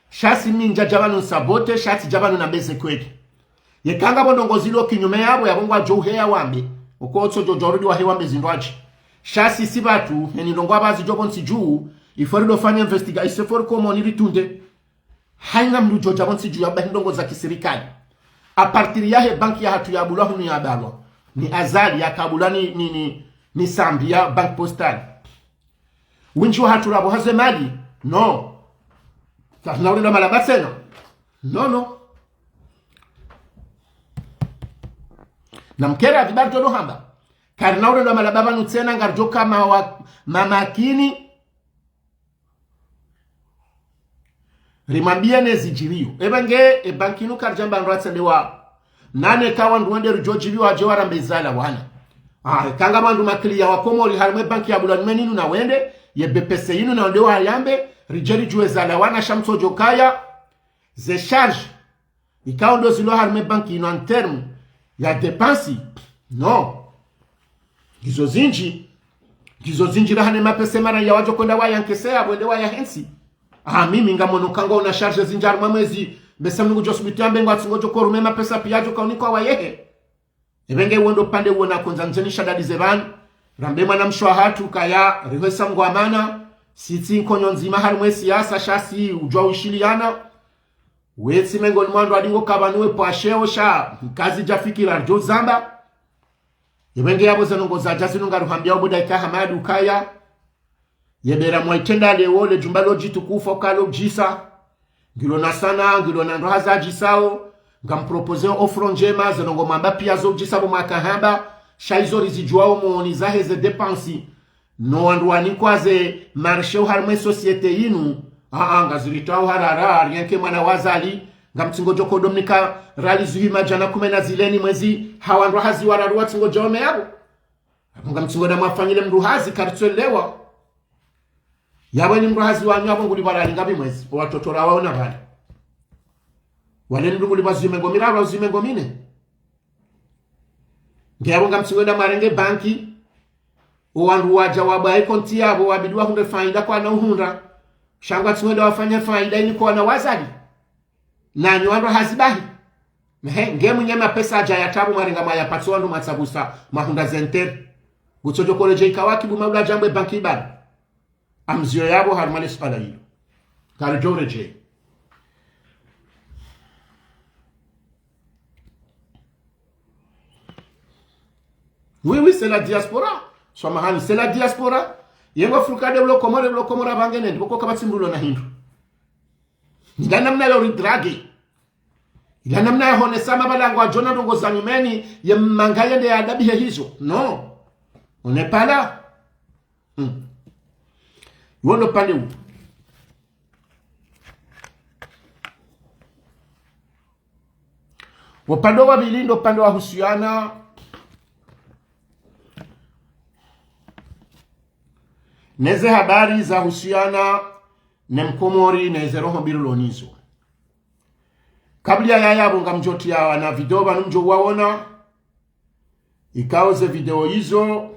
Sha si mi ndjadja pvanu nsabote, sha tsidja pvanu nambe ze kweli. Yeka ngapvo ndrongoo zilo kinyume yapvo, yapvo ngwadjo uheya wambe. Oko otsodjo djo rudi wahe wambe zindru adji. Sha si si pvatsu, heni ndrongoo apvaha zidjo pvo ntsi dju, il faut rido fanya investiga, il faut rikome ni ritunde. Haina mdru djo dja pvo ntsi dju ya bahi ndrongoo za kisirikali. À partir yahe banki yahatru ya bulwa hunu ya balwa. Ni Azali ya kabulwa ni, ni, ni, ni Sambi ya Banque Postale. Wendji wahatru rapvo haze mali. Non. Karina urenda malaba tsena. Non, non. Na mkera vibarto no hamba. Karina urenda malaba pvanu tsena ngaridjo kama wa, mamakini. Rimwambiye ne zidjiriyo. Eba nge, e banki inu karidjamba ndro atsendewa. Nane kawa ndru wende rudjo djibiwa dje warambe zalawana. Ah, kanga wandru makiliya wa Komori harimwe banki ya bulwa nyumeni inu na wende, ye B P C inu na wende wayambe, ridje ridjuwe zalawana sha mtsodjo kaya, ze charge. Ikao ndo zilo harimwe banki inu en terme ya dépense. Non. Ngizo zindji. Ngizo zindji raha ne mapesa mara ya wadjo konda waya nkese ya wende waya hentsi. Ah, mimi ngamono kanga una charge zindji harimwa mwezi. Mbesa mnungu djo subuti yambe ngwatsingodjo korume mapesa piya djo kaunikwa wayehe. Ebe nge wendo pande uona kondza ndzeni shadadi ze pvanu. Rambe mwana mshe wahatru kaya rihwesa ngwamana. Si tsi nkonyo ndzima harimwe siasa sha si udjuwa ushiliana. Wetsi mengoni mwa wandru wadingo kapvanu we pvwasheo sha, kazidja fikira ridjo zamba. Yebe nge yapvo ze ndrongoo zadja zinu ngaruhambiyao bo Daika Hamadi ukaya. Yebe ramwa itrenda leo le djumba lo djitukufu kalo djisa. Ngilo na sana, ngilo na ndroha zadjisao. Ngamproposeo offre ndjema, ze ndrongoo mwamba piya zo djisa bo mwakahamba. Sha izo rizidjuwao moni zahe ze dépense. No wandru wanikwa ze marché harimwe société yinu, aa, ngaziritao harara, rien que mwana wa Azali, ngamtsingodjo kodo mnika rali zuhi madjana kume na zileni mwezi, ha wandru hazi wararu watsingodjo ome yapvo. Apvo ngamtsingoda mwafanyile mndru hazi karitsuelewa. Yapvo ni mndru hazi wanyu apvo ngulipvwa rali ngapvi mwezi, o watoto rawaona pvale. Wale mndru ngulipvwa zuhi mengo miraru, zuhi mengo mine. Nge yapvo ngamtsingoda mwarenge banki, o wandru wadja wabwaye konti yapvo wabidi wahundre faida kwana uhundra. Sha ngwatsingoda wafanye faida ini kwana wa Azali. Nanyi wandru hazi bahi. Mehe, nge mwinyi mapesa adja ya tabu mwarenga mwayapvatso wandru mwatsabusa, mwahundra ze intérêt. Ngutsodjo koledje ikawa kibu maula djambo e banki ibana. Amziyo yapvo harumwa le suala lilo. Karidjo uredjeyi. Oui, oui, c'est la diaspora. Swamahani, c'est la diaspora. Yengo furuka de blo Komori, blo Komori apvange nende. Boko kapvatsi mndru ulo na hindru. Ila namna yo ridrage. Ila namna ya honesa mapvalango adjo na ndrongoo za nyumeni, ye manga yende ya adabihe hizo. Non. On n'est pas là. Hmm. Wo ndo pande u. Wo pande wa pvili ndo pande wa husuyana neze habari za husuyana ne mkomori neze roho mbili ulo nizo. Kabla ya yapvo ngamdjo tiya na video pvanu mdjo waona. Ikao ze video izo,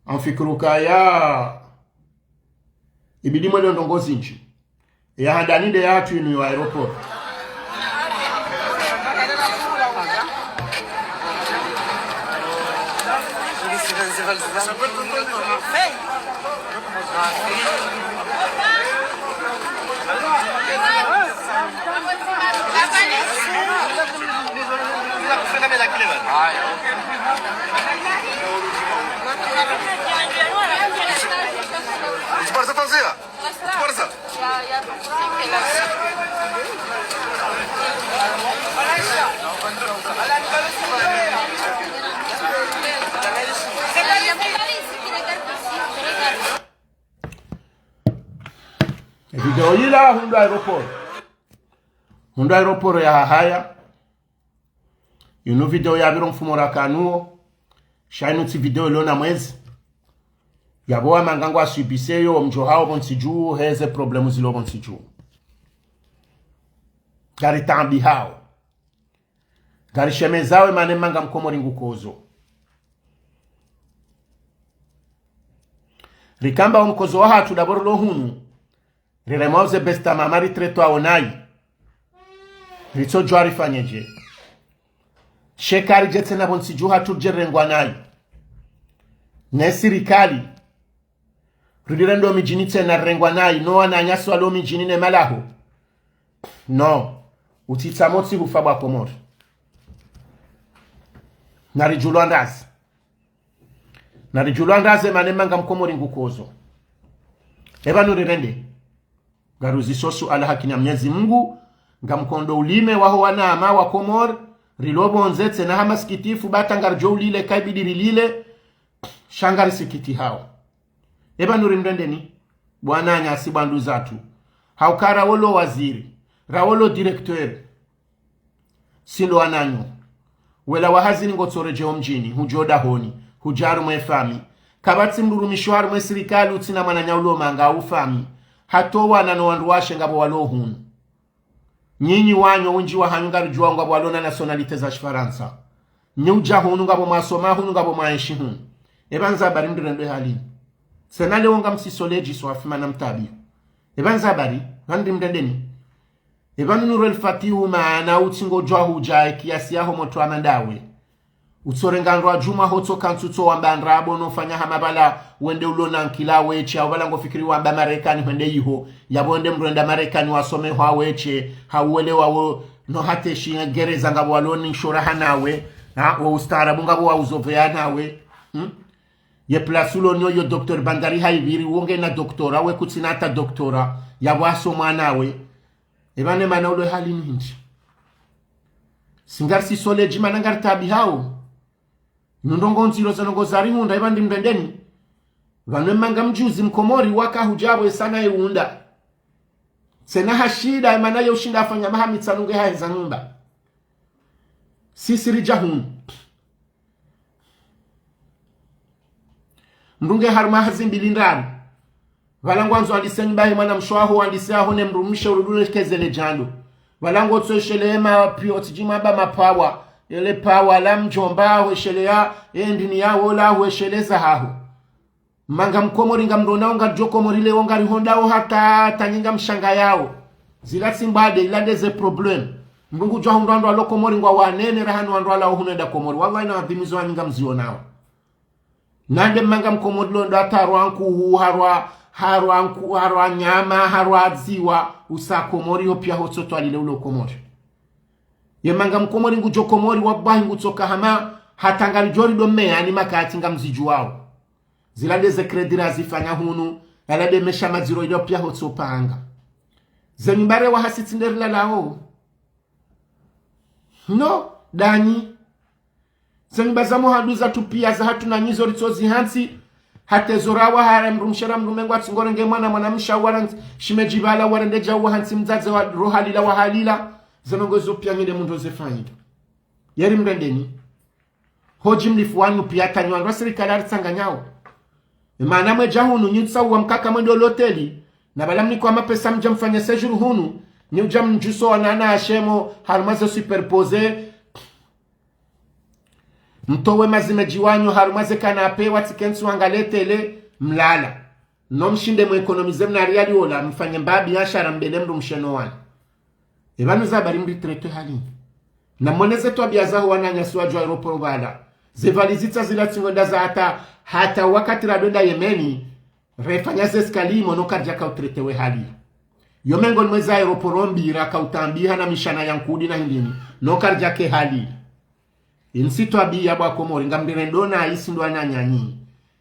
ngamfikiri ukaya ibidi mwelewe ndrongoo zindji. Ya handani nde yahatru inu yo aéroport. Video yila hundra aéroport. Mundru aéroport ya Hahaya. Inu video yapvira mfumo rakanuwo. Sha inu tsi video ilo na mwezi. Yapvo wamanga ngwaswibiseyo omdjo hawo pvo ntsi dju, heze problemu zilo pvo ntsi dju. Ngaritaabihao. Ngarishemezao emana emanga mkomori ngukozo. Rikamba omkozo wahatru dapvo rilo hunu. Riremwao ze besta mama ritretwao nayi. Ritsodjuwa rifanyedje. Sha eka ridje tsena pvo ntsi dju hatru ridje rirengwa nayi. Ne sirikali. Rudire ndo midjini tsena rirengwa nayi. No wananyasi walo midjini ne malaho. No. Utsitsa motsi hufa bwa Komori. Naridjulwa ndazi. Naridjulwa ndazi emana emanga mkomori ngukozo. Epvanu rirende. Ngaruziso suala hakini ya Mnyezi Mungu, ngamkondo ulime waho wanama wa Komori, rilo pvondze tsena ha masikitifu, bata ngaridjo ulile, kaibidi rilile, sha ngarisikitihao. Epvanu rimrendeni, bwananyasi bwa nduzatru. Hauka rawo lo waziri, rawo lo directeur. Silo wananyo. Wela wa hazini ngotsoredje omdjini, hudjo dahoni, hudja harumwa efami. Kapvatsi mdru rumisho harumwa esirikali utsina mwananya ulo manga au fami. Hata owana no wandru washe ngapvo walo hunu. Nyinyi wanyu, wendji wahanyu ngaridjuwao ngapvo walo na nationalité za Shifarantsa. Nyi udja hunu ngapvo mwasoma hunu ngapvo mwaenshi hunu. Epvanu za habari mrirendwe hali. Tsena leo ngamsisoledji swafi mana mtabi. Epvanu za habari, pvanu rimrendeni. Epvanu Nurel Fatihu mana utsi ngodjuwa hudja ekiasi yaho motro ama ndawe. Utsorenga ndrwa djumwa hotso kantsu tso wamba ndrabo no fanya hama pvala wende ulo na nkila weshe, au pvala ngofikiri wamba Marekani hwende iho, yapvo wende mrwenda Marekani wasome hwa weshe, hauwele wawo no hateshi gereza ngapvo walo ni nshora hanawe, ha, wo ustaarabu ngapvo wa uzovea nawe. Hmm? Ye place ulo niyo yo docteur Bandari haipviri, wo ngena doctorat, we kutsina hata doctorat, yapvo asomwa nawe. Epvanu emana ulo hali ni hindri. Si ngarisisoledji mana ngaritaabihao. Inu ndrongoo ndziro ze ndrongoo zarihundra epvanu rimrendeni. Pvanu emanga mdjuzi mkomori waka hudja pvo esana eunda. Tsena ha shida emana ye ushinda afanya maha mitsanu nge haheza nyumba. Sisi ridja hunu. Mdru nge harumwa hazi mbili ndraru. Pvala ngwandzo wandise nyumba he mwanamshe waho, wandise aho ne mdrumshe urudi ulekezele djando. Pvala ngotso eshelea ema piyo tsidjima ba mapawa. Ele pawa la mdjomba aho eshelea, e ndini yaho la aho esheleza haho. Manga mkomori ngamronao ngaridjo Komori leo ngarihondrao hata, hata nyi ngamshangayao. Zila tsi mbwade, ila nde ze problème. Mdru ngudjuwa hundru wandru walo Komori ngwa wanene raha ni wandru walawo hunu wenda Komori. Wallahi na wadhimizo wanyu ngamzionao. Nande manga mkomori lo ndo hata harwa nkuhu, harwa, harwa nku-, harwa nyama, harwa dziwa, usa Komori yo piya hotso twalile ulo Komori. Ye manga mkomori ngudjo Komori, wallahi ngutsoka hama, hata ngaridjo ridome yani makati ngamzidjuwao. Zila nde ze crédit razifanya hunu, yala nde mesha madziro ilo piya hotso panga. Ze nyumba re wahasi tsi nde rilalao. No, danyi. Ze nyumba za muhandu zatru piya zahatru na nyi zo ritsozi hantsi. Hata ezo rawa hara mdrumshe ra mdrume ngwatsi ngorenge mwana mwanamshe wara ntsi, shime djipvala warende djau wahantsi mdzadze wa rohalila wahalila. Ze ndrongoo zo piya nyi nde mundro ze fanyida. Yeri mrendeni. Hodji mlifu wanyu piya hata nyi wandru wa sirikali aritsanganyao. Emana mwedja hunu nyi utsawa mkaka mwende oloteli. Na pvala mnikwa mapesa mdja mfanya séjour hunu. Nyi udja mdjuso wanana ashemo harumwa ze superposé. Mtowe mazimedji wanyu harumwa ze canapé, watsikentsi wangalie télé, mlala. No mshinde mu économiser mna riali ola, mfanye mba biashara mbele mdrumshe no wana. Epvanu za habari mritraité hali. Na mwone ze twabiya zaho wananyasi wadjo aéroport pvala. Ze valizi tsa zila tsi ngwenda za hata, hata wakati radwenda Yemeni, refanya ze escalier imo no karidjaka utraité we hali. Yo mengo nimwe za aéroport mbi raka utambiha na mishana ya nkudi na hindrini, no karidjake hali. Intsi twabiya bwa Komori, ngamrirendo na isi ndo wananyanyi.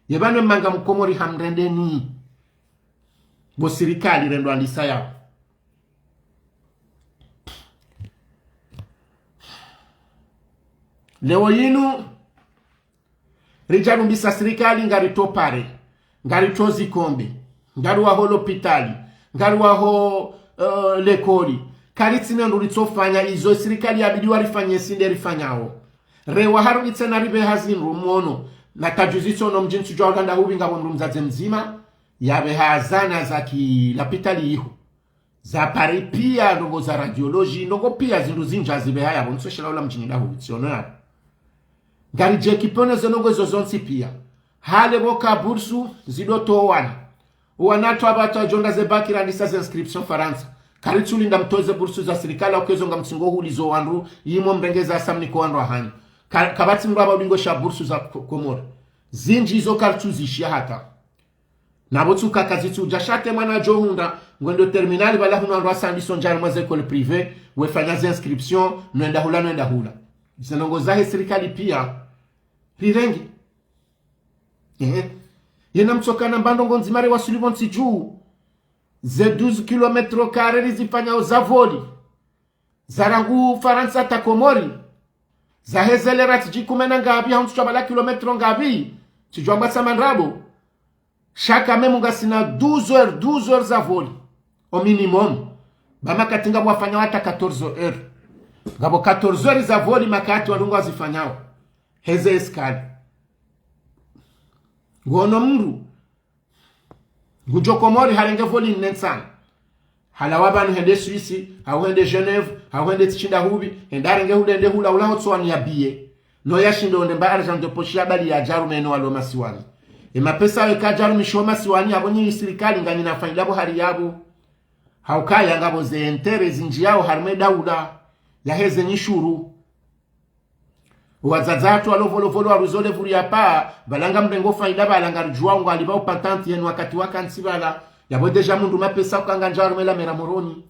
Yepvanu emanga mkomori hamrendeni. Bo sirikali rendo andisa yao. Leo yinu, ridja rumbisa sirikali ngaritowa pare, ngaritowa zikombe, ngariwaho lopitali, ngariwaho, eh, lekoli, Karitsina ndru ritsofanya, izo sirikali yabidi warifanye si nde rifanyao. Rewa harudi tsena ripveha zindru mwono. Na tajuzi tsono mdji ntsudjuwa hula ndahupvi ngapvo mndru mdzadze mdzima, yapveha zana za kilapitali iho. Za pare pia, ndrongoo za radiologie, ndrongoo pia zindru zindji hazipveha yapvo, ntsoshela hula mdjini ndahupvi, tsiono yapvo. Ngaridjeki pvone ze ndrongoo ezo zontsi pia. Hale pvoka bursu zidotowana. Owana watru apvatru wadjo ndra ze bac randisa ze inscription Farantsa. Karitsulinda mtowe ze bursu za sirikali, ukezo ngamtsingo hulizo wandru, yimwe mrenge za samni ko wandru wahanyu. Ka-, kapvatsi mndru apva udingo sha bursu za Ko-, Komori. Zindji izo karitsuzishiya hata. Na pvo tsuka kazitsudja sha te mwana djo hundra, ngwendo terminal pvala hunu wandru wasandiso ndjari mwa ze école privée, wefanya ze inscription, nwenda hula, nwenda hula. Ze ndrongoo zahe sirikali pia, rirenge. Ehe. Yena mtsokana mba ndrongoo ndzima re wasuli pvontsi dju. Ze douze kilomètres carrés rizifanyao za voli. Za rangu Farantsa hata Komori. Za hezele ra tsidji kume na ngapvi, hau ntsu tshwa pvala kilomètres ngapvi. Tsidjuwa mbwa sa mandrabo. Shaka memu ngasina douze heures, douze heures za voli. Au minimum. Ba makati ngapvo wafanyao hata quatorze heures. Ngapvo quatorze heures za voli makati wandru ngwazifanyao. Heze escale. Ngono mndru ngudjo Komori harenge voli nne ntsanu. Halawa pvanu hende Suisse, hau hende Genève, hau hende tsi shindahupvi, hende harenge hule hende hula hula hotsoani ya billet. No yashinde onde mba argent de poche ya bali yadjarume no walo masiwani. E mapesa yeka yadjarumishiwa masiwani yapvo nyi sirikali nganyina faida pvo hari yapvo. Haukaya ngapvo ze intérêts zindjiyao harumwa e daula. Yaheze nyishuru. Wadzadze watru walo pvolo pvolo waruzole pvuri ya paa, pvala ngamrengo faida pvala ngaridjuwa ngwalipvao patente yenu wakati wakantsi pvala, yapvo déjà mundru mapesa uka ngandjaro mela mera Moroni.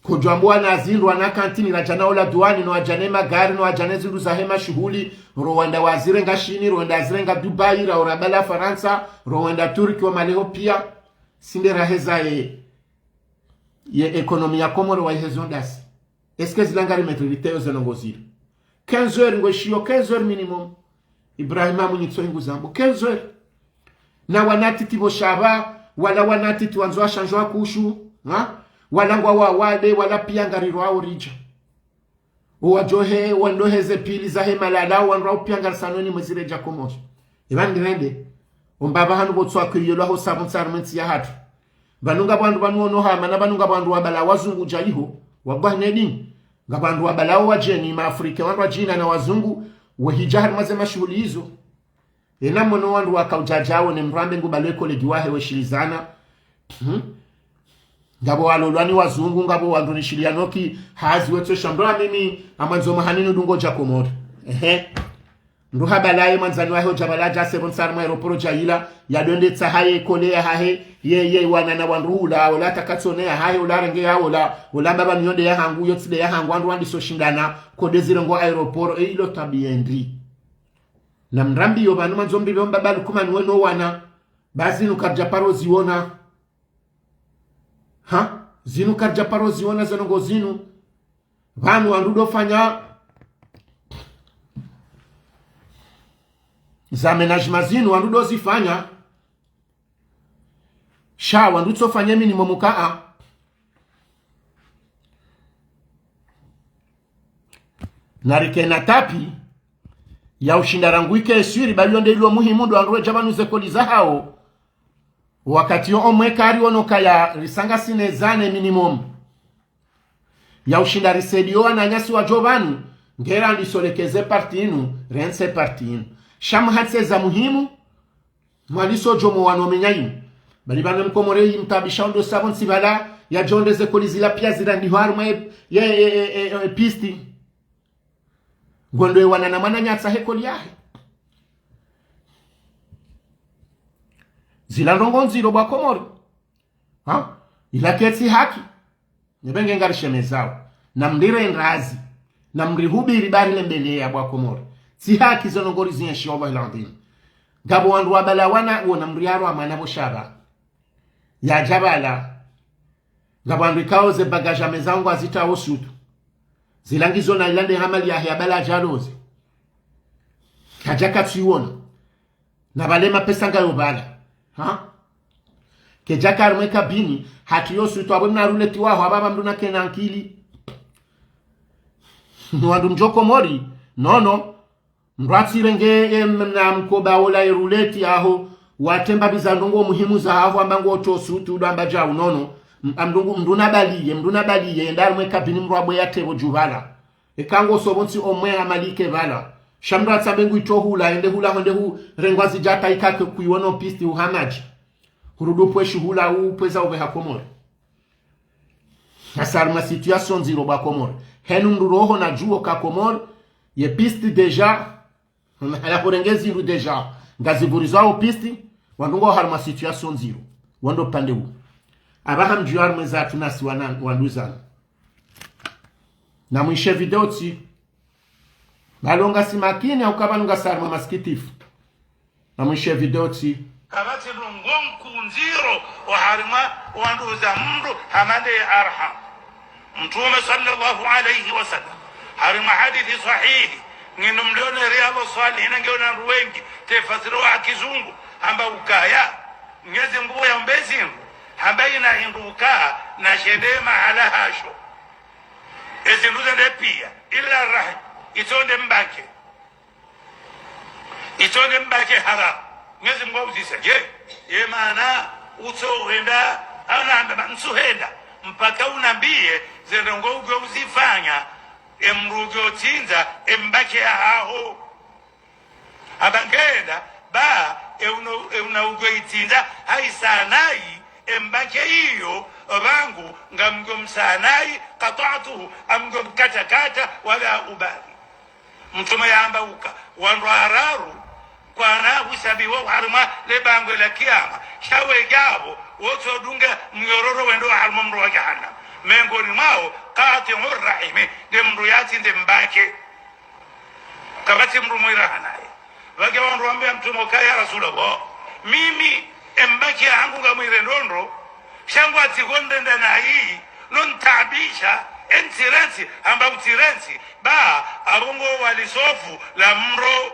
Kodjwambo wana zindru wana kantini radjana ola duwani, no wadjane magari, no wadjane zindru zahe mashuhuli, ro wenda wazirenga Shini, ro wenda wazirenga Dubai, ra ora pvala Farantsa, ro wenda Turki wa maleho pia, si nde raheza ye, ye économie ya Komoro wa ihezo ndasi. Est-ce que zila ngari maîtrise riteyo ze ndrongoo zila? Quinze heures ngweshiyo, quinze heures minimum. Ibrahima Mwinyi tso hingu zambo, quinze heures. Na wana titi pvo shaba, wala wana titi wandzo washandjwa kushu, ha? Wala ngwa wawade, wala pia ngarirwao ridja. Owadjohe, wandrohe ze pili zahe malala, wandrwao pia ngarisanoni mwezi redja Komori. Eba ndirende, omba pvahanu pvo tswa kwiyelwa ho sabu ntsi harumwa entsi yahatru. Pvanu ngapvo wandru pvanu ono hama, na pvanu ngapvo wandru wapvala wazungu dja iho, wabwa ne dini. Ngapvo wandru wapvala wo wadjeni, ma Afrika, wandru wadjina na wazungu, wehidja harumwa ze mashuhuli izo. Ena mono wandru wakaudjadja wo ne mndru ambe ngupvalwe collègue wahe weshilizana. Hmm? Ngapvo walolwa ni wazungu, ngapvo wandru nishiliya noki, hazi wetso sha mndru amimi, amwandzo mahanini dungo dja Komori. Ehe. Mndru hapvalaye mwandzani wahe udja pvala dja sepvo ntsi harumwa aéroport dja ila, yadonde tsaha ye kole yahahe, ye, ye wana na wandru hula, ola takatsone yahahe, ola renge ya ola, ola mbaba miyonde yahangu, yo tsi nde yahangu, wandru wandiso shindana, kode zirengo aéroport, e ilo tabiya ndri. Na mrambiyo pvanu mwandzo mbi pvo mbaba Lukumani weno wana, ba zinu karidja paro ziwona. Ha? Zinu karidja paro ziwona ze ndrongoo zinu. Pvanu wandru do fanya za aménagement zinu, wandru do zifanya. Sha wandru tso fanya minimum kaa. Na rike na tapi ya ushinda rangu ike eswiri, bali yo nde ilo muhimu ndo wandru wedja pvanu ze koli zahao. Wakati yo omwe kari wono kaya risanga sine zane minimum. Ya ushinda risaidiyo wananyasi wadjo pvanu, ngera ndiso lekeze parti inu, rentse parti inu. Sha muhatse za muhimu, mwaliso djomo wano menya inu. Bali pvanu mkomori yi mtabisha ondo sapvo ntsi pvala, yadjo nde ze koli zila pia zirandihwa harumwa ye, ye, ye, ye, ye, ye pisti. Ngondo ewana na mwananyatsa he koli yahe. Zila ndrongoo ndziro bwa Komori. Ha? Ila ketsi haki. Nyebenge ngarishemezao. Na mrire ndrazi. Na mrihubiri bari lembele ya bwa Komori. Tsi haki zo ndrongoo rizinyeshiwa wallahi ladhim. Ngapvo wandru wapvala wana, wona mriyaro amana pvo shaba. Yadja pvala. Ngapvo wandru ikao ze bagage ameza ngwazitao sutu. Zila ngizo na ila nde hamali yahe yapvala adja loze. Kadja katsu iwona. Na pvale mapesa ngayo pvala. Ha? Kedjaka harimwa ye kabini, hata yo sutu apvo mna ruleti waho, apvapva mndru nakena ankili. Wandru mdjo Komori, nono, mndru atsirenge, em, na mkoba wola ye ruleti yaho, watemba biza ndrongo muhimu zahaho amba ngo to sutu, udo amba djau, nono. M-, amndru ngu-, mndru nabaliye, mndru nabaliye, yende harimwa ye kabini mndru abwe yatepvo dju pvala. Eka ngo sobo ntsi omwe amalike pvala. Sha mndru atsambe ngu ito hula, yende hula honde hu rengwa zidjata ikake kuiwono pisti uhamadji. Hurudi upwe shuhula upveza upve ha Komori. Hasa harimwa situation ndziro bwa Komori. Henu mndru roho na djuo ka Komori, ye pisti déjà, hala hurenge zindru déjà. Ngazi vurizwao pisti, wandru ngo harimwa situation ndziro. Wando pande u. Apvaha mdjuo harimwa eza hatru nasi wana, wanduzana. Na mwishe video tsi. Balonga si makini, hauka pvanu ngasi harimwa masikitifu. Na mwishe video tsi. Kapvatsi ndrongo nkuu ndziro oharimwa wanduza mndru hama nde ye arham. Mtrume swallallahu alayhi wa sallam, harimwa hadithi swahihi, nginu mlione Riyadhu Swalihina ngeona wandru wengi, tefasiri wa kizungu, hamba ukaya, Mnyezi Mngu yambe zindru, hamba ina hindru uka, nashende mahala hasho. Ezindru zende pia, illa rahim, itsonde mbake. Itsonde mbake haramu. Mnyezi Mngu auzisa, je, ye maana utso henda, ana amba ntsu henda, mpaka unambiye, ze ndrongo ugo uzifanya, emndru ugo tsindza, embake yahaho. Amba ngenda, ba, euna, euna ugo itsindza, haisa nayi, embake iyo, pvangu, ngamgo msa nayi, qata'tuhu, amgo mkatakata, wala ubali. Mtrume yamba uka, wandru wararu, kwana husabiwa harimwa le bangwe la kiyama, sha wedjapvo, wotso dunga mnyororo wendo harimwa mro wa jahannam. Mengoni mwawo, qati'u rahimi, nde mndru yatsinde mbake. Kapvatsi mndru mwiraha naye. Pvake wandru wambe ya Mtrume uka, ya Rasulallah, mimi embake yahangu ngamwirendo ndro, sha ngwatsi kondrenda nayi, no ntaabisha, entsirensi, hamba utsirensi, ba, apvo ngo wali sofu la mro.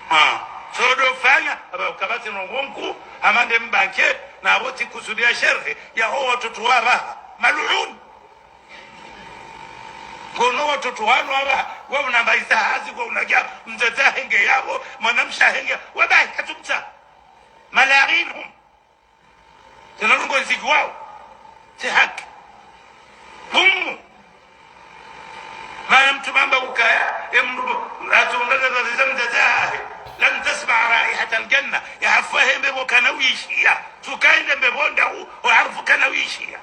Ha, sodo fanya, amba kapvatsi ndrongo nkuu, hama nde mbake, na apvo tsikusudia sherehe, yaho watoto wapvaha, maluun. Ngono watoto wanu apvaha, wa unamba isa hazi, wa unaja, mdzadze henge yapvo, mwanamshe henge, wabahi katsumtsa. Malainhum. Tsena ndrongo ndziki wawo. Tsi haki. Gumu. Mana Mtrume amba ukaya, emndru, atsonga zazaliza mdzadze hahe. Lam tasma raihatal janna. Yahafu hembe pvo kana wishiya. Tsukaende mbepvo ndahu, oharufu kana wishiya.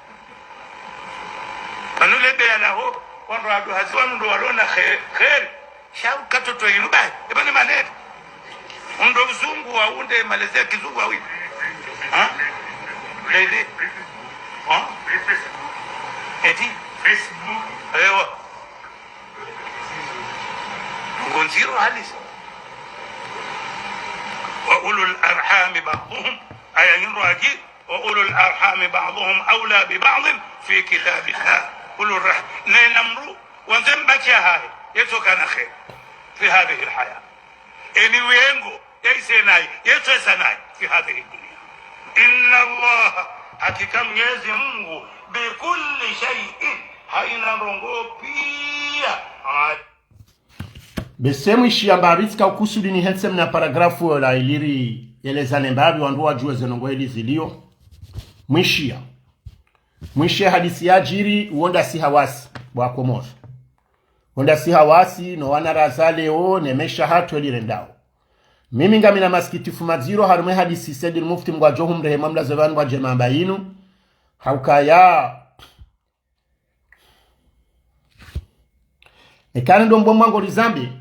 Pvanu le beya laho, wandru wadu hazi wanu ndo walona khe-, kheri. Sha uka toto inu bahi, eba ne maneno. Undo uzungu wa unde malezi ya kizungu wa wi. Ha? Lele. Ha? Eti? Ewa. Ngondziro halisi. Wa ulul arhami ba'duhum. Aya nyindro aji. وأولو الأرحام بعضهم أولى ببعض في كتاب الله. Ulul rah-, nena mndru, wandze mbake yahahe, yetso kana kheri. في هذه الحياة. Eni wengo, yaise nayi, yetso esa nayi, في هذه الدنيا. إن الله, hakika Mnyezi Mungu, بكل شيء, haina ndrongo pia, ali- Bese mwishiya mbapvi tsika ukusudi nihentse mna paragrafu yola ili ri yelezane mbapvi wandru wadjuwe ze ndrongo ili ziliyo. Mwishiya. Mwishiya hadisi yadjiri, wo ndasi hawasi, bwa Komori. Wo ndasi hawasi, no wana raza leo, ne mesha hatru eli rendao. Mimi ngamina masikitifu madziro, harumwa ye hadisi Sayyidil Mufti Mngu adjo humrehemu amlaze pvanu bwa djema amba yinu. Haukaya, eka ndo mbwa mwango rizambe,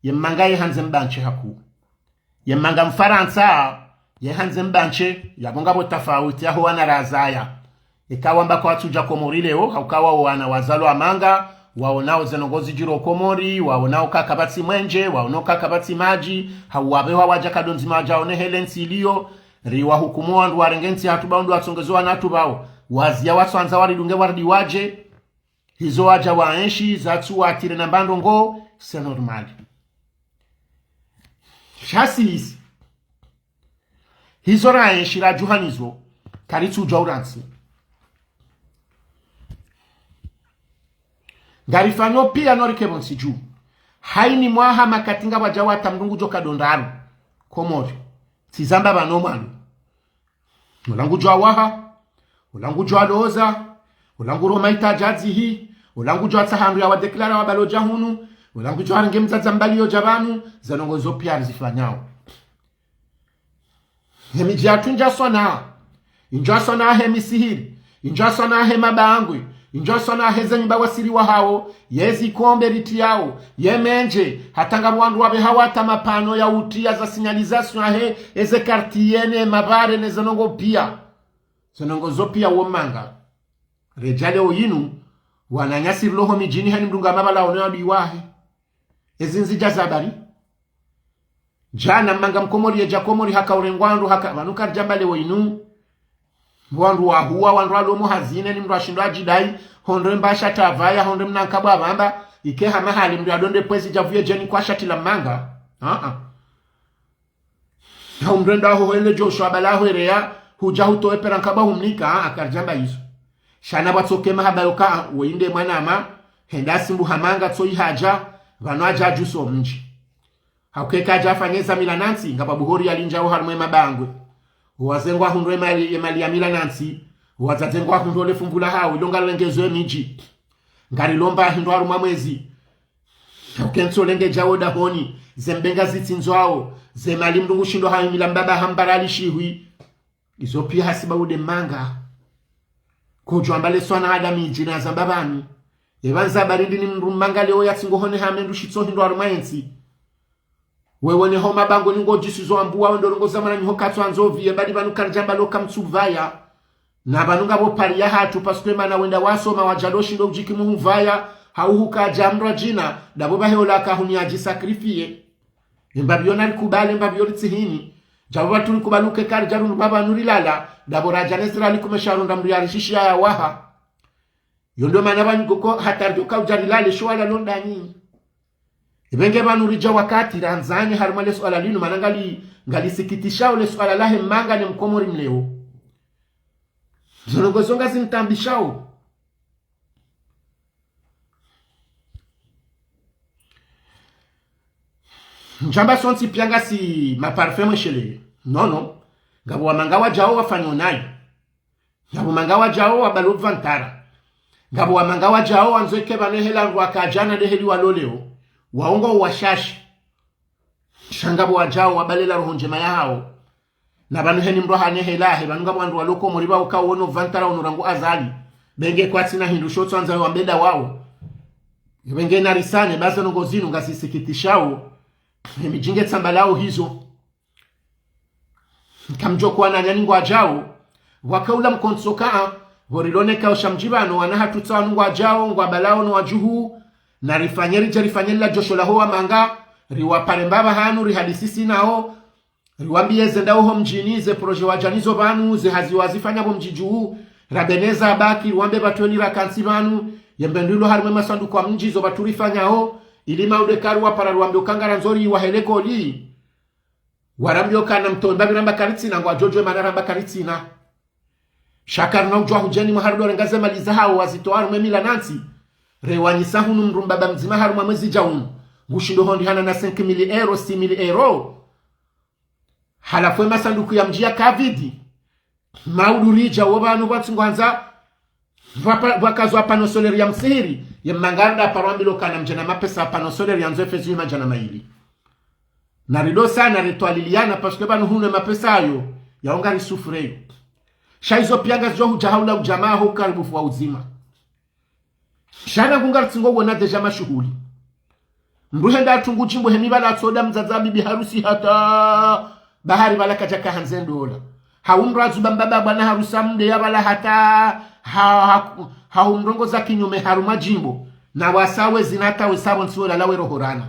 ye manga ye handze mbanche haku. Ye manga Mfarantsa, ye handze mbanche, yapvo ngapvo tafauti yaho wana razaya. Eka wamba kwatsudja Komori leo, hauka wo wana wazalwa manga, waonao ze ndrongo zidjiro Komori, waonao ka kapvatsi mwenje, waonao ka kapvatsi madji, hau wapvehwa wadja kado ndzima wadja one hele ntsi iliyo, riwahukumu wandru warenge ntsi hatru pvao ndo watsongezo wana hatru pvao. Waziya watsoandza waridunge waridi wadje. Hizo wadja waenshi, zatsu watire na mbandrongo, c'est normal. Sha sisi. Hizo raenshi radjuha nizo, karitsudjuwa urantsi. Ngarifanyo piya no rike pvontsi dju. Hayina mwaha makati ngapvwadja wata mndru ngudjo kadondraru Komori. Tsizamba pvanu mwanu. Ula ngudjo waha, ula ngudjo loza, ula nguro maita djadzi hi, ula ngudjo tsaha mndru ya wadeklara wapvalo dja hunu, ula ngudjo harenge mdzadze mbali yo dja pvanu, ze ndrongoo zo piya rizifanyao. He midji yatru indjaswa na, indjaswa na he misihiri, indjaswa na he mabangwe, indjaswa na he ze nyumba wasiri wahao, ye zikombe ritiyao, ye mendje, hata ngapvo wandru wapveha wata mapano ya utiya za signalisation he, eze quartier ne mabare ne ze ndrongoo piya. Ze ndrongoo zo piya wo manga. Redja leo yinu, wananyasi rilo ho midjini hayina mndru ngamapvala ono ya biwahe. Ezi nzidja za bari. Djana manga mkomori yedja Komori haka urengwa wandru haka, pvanu karidjamba leo yinu. Wandru wahuwa, wandru walo mo hazine, ni mndru ashindo adjidayi, hondre mbasha travaya, hondre mna nkabwa pvamba, ike hama hali mndru adonde pvwezi dja pvuye djeni kwa shati la manga. Ah, ah. Hau mndru enda ho hele djosho apvala ho ereya, hudja hutowe pera nkabwa humnika, ah, ah, karidjamba izo. Sha na pvwatsoke mahaba yoka, ah, wo inde mwanama, henda simbu ha manga tso ihadja, pvanu adja adjuso mdji. Hauka eka adja afanye za mila nantsi, ngapvo buhori yalindjao harumwa ye mabangwe. Wazee ngwahundro ye mali, ye mali ya mila nantsi, wadzadze ngwahundro le fumvu lahao, ilo ngalilengezo ye midji. Ngarilomba hindru harumwa mwezi. Hauka ntso lenge djao dahoni, ze mbenga zitsindzwao, ze mali mndru ngushindo hahimila mbaba hamba rali shihwi. Izo piya hasibabu nde manga. Kodjo amba le swana adami djina zamba pvanu. Epvandza bari ndini mndru manga leo yatsingo hone hame ndru shitso hindru harumwa yentsi. Wewe ne ho mabangwe ni ngodjisizo ambuwa wendo ndrongoo za mwana nyiho katso andzo pviye badi pvanu karidjamba loka mtsupvaya. Na pvanu ngapvo pari yahatru parce que mana wenda wasoma wadja lo shindo udjikimu hupvaya, hau huka dja mndru adjina, ndapvo pvahe ola kahuni adji sacrifier. Emba pviyo narikubali, emba pviyo ritsihini. Djapvo pvatsu rikubali uke karidja rundru pvapvanu rilala, ndapvo radja ne zira likume sha runda mndru yarishishiya ya waha. Yo ndo mana pvanu koko hata ridjo kaudja rilale, sho wala lo ndani. Ipvenge pvanu ridja wakati randzani harumwa le suala linu, mana ngali, ngalisikitishao le suala lahe manga ne mkomori mleo. Zo ndrongoo zo ngazimtambishao. Ndjamba sontsi piya ngasi ma parfait mwesheleye. Non, non. Ngapvo wamanga wadjao wafanyo nayi. Ngapvo manga wadjao wapvalo pvantara. Ngapvo wamanga wadjao wandzo eke pvanu hela ndru waka djana nde heli walo leo. Waongo washashi. Sha ngapvo wadjao wapvalela roho ndjema yahao. Na pvanu heni mndru hane hela he, pvanu ngapvo wandru walo Komori pvao ka wono pvantara wono rangu azali. Pvenge kwatsina hindru sho tsandza wambe nda wao. Pvenge narisane, ba ze ndrongoo zinu ngazisikitishao. Emidji nge tsambalao hizo. Kamdjo kuwa na nyani ngwadjao. Waka ula mkontso kaa, pvo riloneka osha mdji pvanu, wana hatru tsa wanu ngwadjao, ngwapvalao no wadjuhu, na rifanye ridje rifanye lila djosho laho wamanga, riwapare mbapvi hanu, rihadisi si nao, riwambiye ze ndao ho mdjini, ze projet wadja nizo pvanu, ze hazi wazifanya pvo mdji dju, rabeneza baki, riwambe pvatweni rakantsi pvanu, ye mbe ndru ilo harumwa ye masanduku ya mdji zo pvatsu rifanyao, ili maude karu wapara riwambe uka ngarandzo riwahe lekoli. Warambiyo kana mtomba pvi ramba karitsina, ngwadjodjo mana ramba karitsina. Sha karina udjuwa hudjeni mwaha ridjo renga ze mali zahao wazitowa harumwa ye mila nantsi. Rewanyisa hunu mndru mbaba mdzima harumwa mwezi dja unu. Ngushindo hondrihana na cinq mille euros, six mille euros. Halafu ye masanduku ya mdji yaka vide. Maudu ridja wo pvanu pvwatsi ngwandza, pvwapa-, pvwakazwa panneau solaire ya msihiri, ye manga nda paro ambilwa kana mdjana mapesa panneau solaire yandzo efezi madjana mayili. Na rido sana ritwaliliana, parce que pvanu hunu ye mapesa ayo, yaonga risufreyo. Sha izo piya ngazidjo hudja haula udjamaa ho ukaribufu wa udzima. Sha na ngunga ritsingo wona déjà mashuhuli. Mndru henda atungu djimbo heni pvala atsoda mdzadze bibi harusi hata bahari pvala kadjaka handze ndola. Hau mndru azuba mbaba bwana harusi amnde ya pvala hata ha, ha, hau mrongoza kinyume harumwa djimbo. Na wasawe zina hata wesa pvo ntsi we lala we rohorana.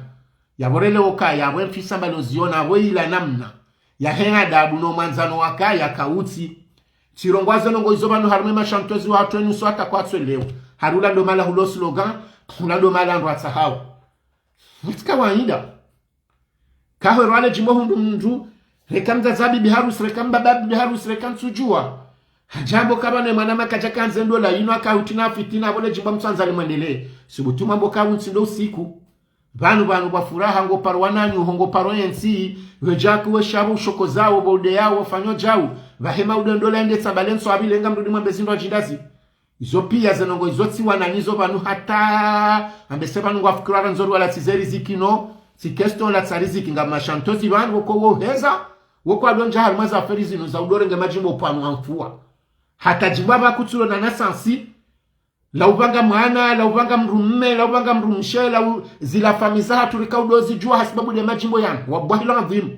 Yapvo rele oka, yapvo emfisa mbalo ziona, yapvo ila namna. Yahe adabu no mwandzano wakaya kautsi. Tsirongoa ze ndrongoo izo pvanu harumwa ye mashantozi wahatru enu so hata kwatswe leo. Hari ula ndo mahala hulo slogan, ula ndo mahala ndo atsahao. Ni tsi kawaida. Kahwe rwale djimbo hundru mndru, Reka mdzadze bibi harusi, reka mbaba bibi harusi, reka ntsudjua. Hadjambo kaba ne mwana makaja kanze ndola, inu akauti na fitina, pvo le djimbo mtsandza limwendelee. Subutu mambo kawu ntsindo usiku. Pvanu pvanu pvwa furaha ngo paro wananyaho ngo paro yentsi, wedjaku weshabu ushoko zawo, pvo ude yawo, fanyo djau, pvahema ude ndola ende tsabale ntso abilenga mrudi mwambe zindru adjindazi. Izo pia ze ndrongoo izo tsi wananizo pvanu hata, ambese pvanu ngwafikira randzo ri wala tsi ze riziki no, tsi question la tsa riziki nga mashantozi pvanu woko wo heza, woko adondja harimwa za feri zinu za udorenge madjimbo pvanu amfua. Hata djimbo apva kutsulo na nasansi, la upvanga mwana, la upvanga mdrume, la upvanga mdrumshe, la u-, zila fami zahatru rika udozi djua hasibabu de madjimbo yanu. Wallahi l'adhwim.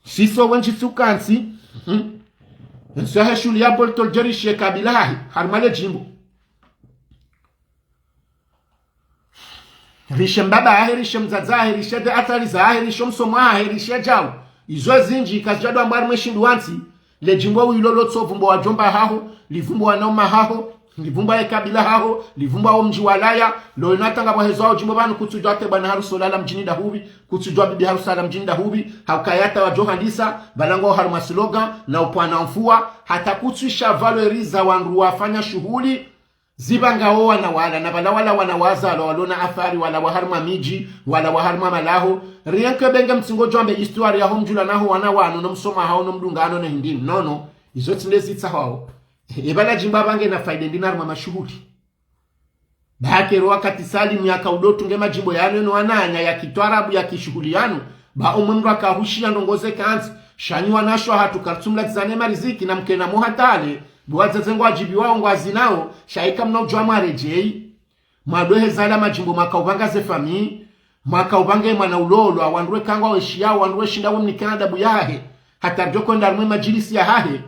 Siso wendji tsukantsi. Mhm. Ntsu yahe shuhuli ya boltol jerishe kabila hahe. Harimwa le djimbo. Rishe mbaba hahe, rishe mdzadze hahe, rishe de atali zahe, rishe msomo hahe, rishe djau. Izo zindji kazidjado ambwa harimwe shindru wantsi, le djimbo wilo lo tso vumbo wa djomba haho, livumbo wa nauma haho, livumbo ye kabila haho, livumbo wo mdji walaya, lo ina tanga pvwa hezo wo djimbo pvanu kutsudjua te bwana harusi olala mdjini dahupvi, kutsudjua bibi harusi ala mdjini dahupvi, haukaya ta wadjo handisa, pvalango harimwa slogan, na upvwana mfua, hata kutsusha valoriza wandru wafanya shuhuli, zipvanga wo wana wala, na pvala wala wana wazalwa, walo na athari, wala wa harimwa midji, wala wa harimwa malaho. Rien que benge mtsingo djwambe histoire yaho mdjula naho wana wanu, no msoma hawo, no mdungano, ne hindri. No, no. Izo tsi nde zitsahwao. Epvala djimbo apvange na faida ndina harimwa mashuhuli. Ba kero wakati Salimu yaka udo tunge madjimbo yanu eno wananya ya kitwarabu ya kishuhuli yanu, ba omwe mdru akahushiya ndrongoo ze kantsi, sha nyi wanashe wahatru kartsumla tizane mariziki na mkena muhatale, bo wadzadze ngwadjibiwao ngwazinao, sha ika mna udjua mwaredjeyi. Mwadoheza la madjimbo mwaka upvanga ze fami, mwaka upvanga ye mwana ulolwa, wandru wekangwa weshiya, wandru weshinda wemnikana adabu yahahe, hata ridjo kwenda harimwe madjilisi yahahe,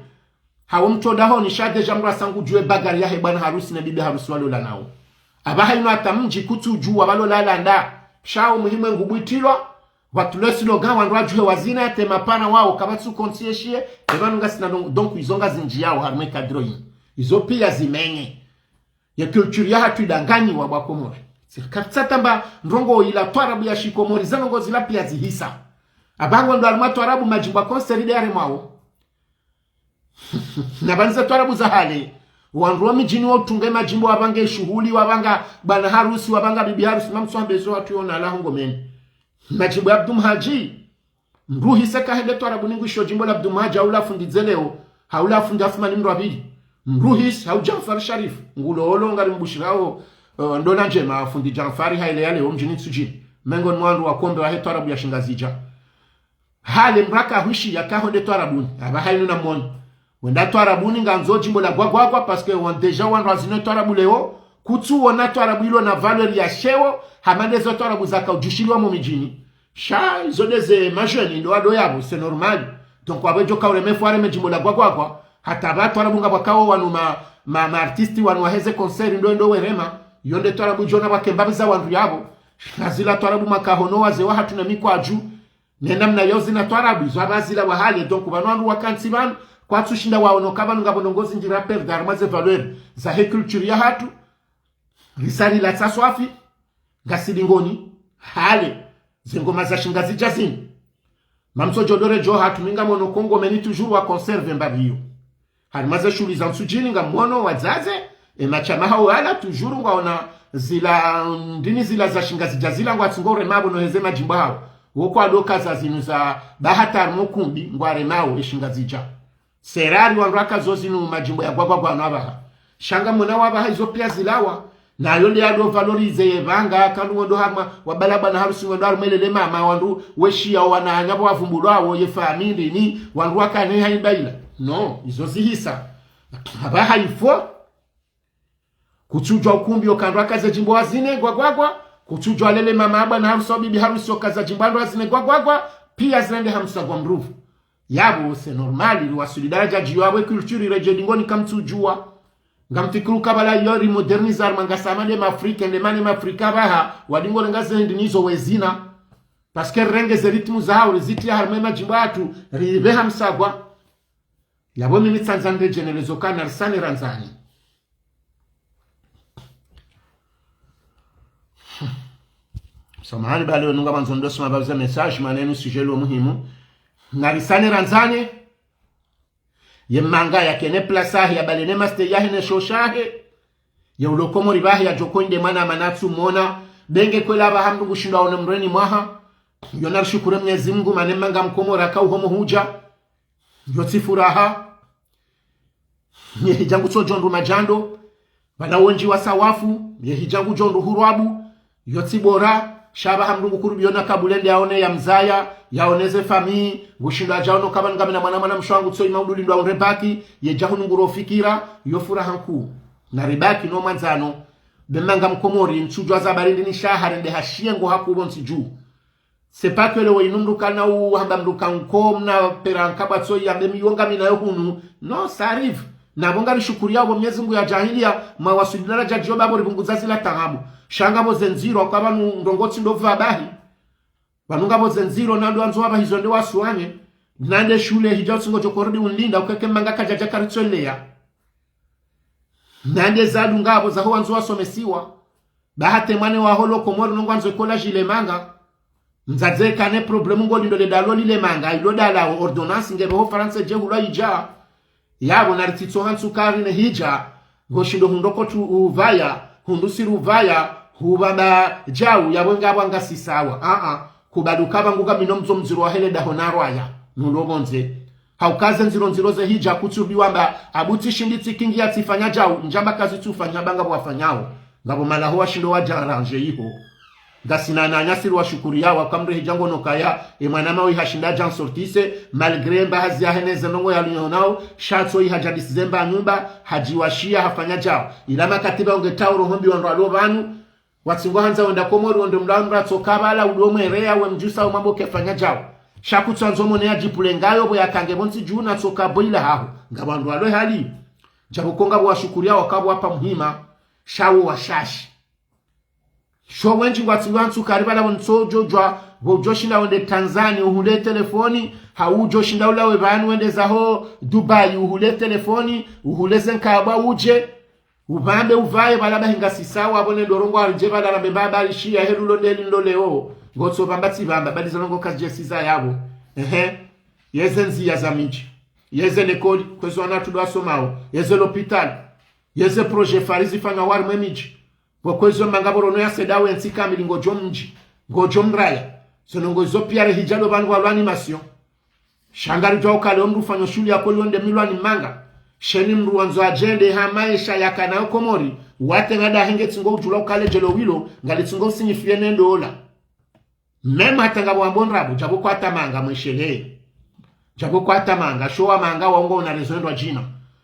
hawo mtso dahoni sha déjà mdru asangudjuwe bagari yahe bwana harusi na bibi harusi walola nawo. Apvaha inu hata mdji kutsudjuwa pvalola landa. Sha wo muhimu ngubwitilwa, watule slogan wandru wadjuhe wazina, te mapana wawo kapvatsu konsi yeshiye, epvanu ngasina donc, donc izo ngazindjiyao harimwe cadre inu. Izo pia zimenye. Ye culture yahatru idanganyiwa bo wakomori. Tsi kapvatsa tamba ndrongoo ila twarabu ya shikomori, ze ndrongoo zila pia zihisa. Apvaha ngo ndo harimwa twarabu madjimbo ya concert de yaremwao. Na pvanu ze twarabu za hale. Wandru wa midjini wo utunge madjimbo wapvange shuhuli, wapvanga bwana harusi, wapvanga bibi harusi, mamtsu ambe zo hatru yona la hongomeni. Madjimbo ya Abdou Mhadji. Mdru hise kahende twarabu ni ngwisho djimbo la Abdou Mhadji, haula fundi Dzeleo, haula fundi Athumani mdru wa pvili. Mdru hise, hau Djanfar Sharif, ngulo olo ngari mbushirao, eh, ndola ndjema, fundi Djanfar haile yale, wo mdjini Ntsudjini. Mengo ni wandru wakombe wahe twarabu ya Shingazidja. Hale mdru akahushiya kahonde twarabuni, apvaha inu na moni. Wenda twarabuni ngandzo djimbo la gwagwagwa, parce que wan déjà wandru wazine twarabu leo, kutsuwona twarabu ilo na valeur ya sheo, hama nde zo twarabu zaka udjushiliwa mo midjini. Sha, izo nde ze ma jeunes, ndo wado yapvo, c'est normal. Donc, wapvo djo ka ureme fware me djimbo la gwagwagwa, hata pva twarabu ngapvwakao wanu ma, ma, ma artistes wanu waheze concert ndo, ndo werema, yo nde twarabu djona pvwakembabiza wandru yapvo. Na zila twarabu makahono wazee wahatru na mikwadju, ne namna yo zina twarabu, izo apvaha zila wa hale, donc pvanu wandru wakantsi pvanu, kwatsushinda waono ka pvanu ngapvo ndrongoo zindji ra perdre harimwa ze valeur zahe culture yahatru, risari la tsa swafi, ngasi dingoni, hale, ze ngoma za Shingazidja zini. Mamtso djo dore djo hatru mi ngamono ko ngomeni toujours wa conserve mbapvi yo. Harimwa ze shuhuli za Ntsudjini ngamono wadzadze, e mashama hawo wala toujours ngwaona zila ndini zila za Shingazidja zila ngwatsingo urema pvo no heze madjimbo hawo. Wo kwado kaza zinu za bahati harimwa ukumbi ngwaremao e Shingazidja. C'est rare wandru waka zo zinu madjimbo ya gwagwagwa no apvaha. Sha ngamwona wapvaha izo pia zilawa. Na yo nde yado valoriser ye pvanga, kandru wendo harimwa, wapvala bwana harusi wendo harimwa lele mama, wandru weshiya wananya pvo wavumbulwawo, ye famille ni, wandru wakane hayi baila. Non, izo zihisa. Apvaha il faut, kutsudjwa ukumbi yo kandru wakaze djimbo wazine gwagwagwa, kutsudjwa lele mama bwana harusi wo bibi harusi yo kaza djimbo wandru wazine gwagwagwa, pia zirende hamsa gwa mdru pvo. Yapvo, c'est normal, ri wasuli daradja djiyo apvo e culture iredjeyi dingoni kamtsudjuwa. Ngamfikiri ukaya pvala iyo ri moderniser harimwa ngasi hama nde ma Africains, nde mana ma Africains apvaha, wadingo renga ze hindri nizo wezina. Parce que rirenge ze rythme zahawo, rizitriya harimwa e madjimbo yahatru, ripve hamsa gwa. Yapvo mimi tsandza niredjeyi nelezo kana risani randzani. Samahani bale wenu ngamandzo ndo soma pvapvi ze message, mana inu sujet lo muhimu. Ngarisane randzane. Ye manga yakene place yahe, yabalene maste yahe ne shoshahe. Ye ulo Komori bahi yadjoko inde mwana mana tsumona. Benge kwela baha mndru ngushindwa one mreni mwaha. Yo narishukuru Mnyezi Mngu, mana ye manga Mkomori aka uhomo hudja. Yo tsi furaha. Ye hidja ngutsodjo ndru madjando. Bala wendji wa sawafu, ye hidja ngudjo ndru hurwabu. Yo tsi bora, sha baha mndru ngukurubi yona kabulende yaone ya mzaya, yaone ze famille, ngushindwa yadja ono kaba ngamina mwana mwana mshe wangu tso ima udulindwa unrebaki, ye dja hunu nguro fikira, yo furaha nkuu. Naribaki no mwandzano, be manga Mkomori, ntsudjwa za barindi ni shaha rende hashiye ngo haku bo ntsi dju. C'est pas que leo inu mndru kana uhamba mndru kanko mna pera nkabwa tso ya be mi yo ngamina yo hunu. Non, ça arrive. Na bo ngarishukuriya bo Mnyezi Mngu ya djaaliya, mwawaswili daraja djo ba bo ripvunguza zila taabu. Sha ngapvo ze ndziro, kwa pvanu ndrongoo tsi ndo pvwa bahi. Pvanu ngapvo ze ndziro, na ndo wandzo wapvaha izo nde waswanye. Na nde shule hidja utsi ngodjo korudi unlinda, ukeke manga kadjadja karitsoleya. Na nde zadu ngapvo zaho wandzo wasomesiwa. Baha te mwana waho lo Komori no ngwandzo ekola djile manga. Mdzadze kane problème ngolindo le dalo lile manga, ilo dala o ordonnance nge pvo ho Farantsa dje hulwa idja. Yapvo naritsitso hantsu kari ne hidja, ngoshindo hundro kotsu upvaya, hundru siri upvaya, hupvamba djau, yapvo ngapvo ngasi sawa. Aa, kubaduka pvangu ngamino mdzo mdziro wahe le daho narwaya, nulo pvondze. Hauka ze ndziro ndziro ze hidja kutsubiwa mba, abu tsishindi tsikingi ya tsifanya djau, ndjamba kazitsufanya ba ngapvo wafanyao. Ngapvo malaho washindo wadja arrangé iho. Ngasina na nyasiri washukuriya, wakamre hidja ngono kaya, e mwana mawi hashinda dja nsortise, malgré mba hazi yahe ne ze ndrongoo yalionao, sha tso ihadja disize mba nyumba, hadjiwashiya hafanya djau. Ila makatiba unge tauro hombi wandru walo pvanu, watsi ngo handza wenda Komori wende mla mra tsoka pvala udo mwereya we mdjusa umambo kefanya djau. Sha kutsandzo mone ya djipule ngayo bo yakange bo ntsi dju na tsoka bo ila haho. Ngapvo wandru walo hali. Djapvo ko ngapvo washukuriya wakapvo wapva muhima. Sha wo washashi. Sho wendji ngwatsi ngwantsu kari pvala bo ntsodjo djwa, bo udjo shinda wende Tanzania uhule telefoni, hau udjo shinda ulawe pvanu wende zaho Dubai uhule telefoni, uhule ze nkabwa udje. Upvambe upvaye pvala bahi ngasi sawa, pvo ne ndrongoo aridje pvala rambe mbaba rishiya helu lo ndeli ndo leo. Ngotso pvamba tsi pvamba, bali zo ndrongoo kazidje siza yapvo. Ehe. Yeze ndziya za midji. Yeze lekoli, kwezo wana watru ndo wasomao. Yeze lopitali. Yeze projet pvwa rizifanya harimwa e midji. Pvo kwezo manga pvo rono ya seda we ntsi kamili ngodjo mdji. Ngodjo mraya. Zo ndrongoo zo piya re hidja ndo pvanu pvwa lwa animation. Sha ngaridjuwa uka leo mndru ufanya shughuli yako lio nde milwa ni manga. Sheni mndru wandzo adjende ha maesha yakanayo Komori. Wate ngada henge tsi ngo udjula uka le djelo wilo, ngalitsi ngo usinyifiye ne ndola. Même hata ngapvo wambo ndrabo, djapvo kwata manga mweshelee. Djapvo kwata manga, sho wa manga waungo una rezo endwa djina.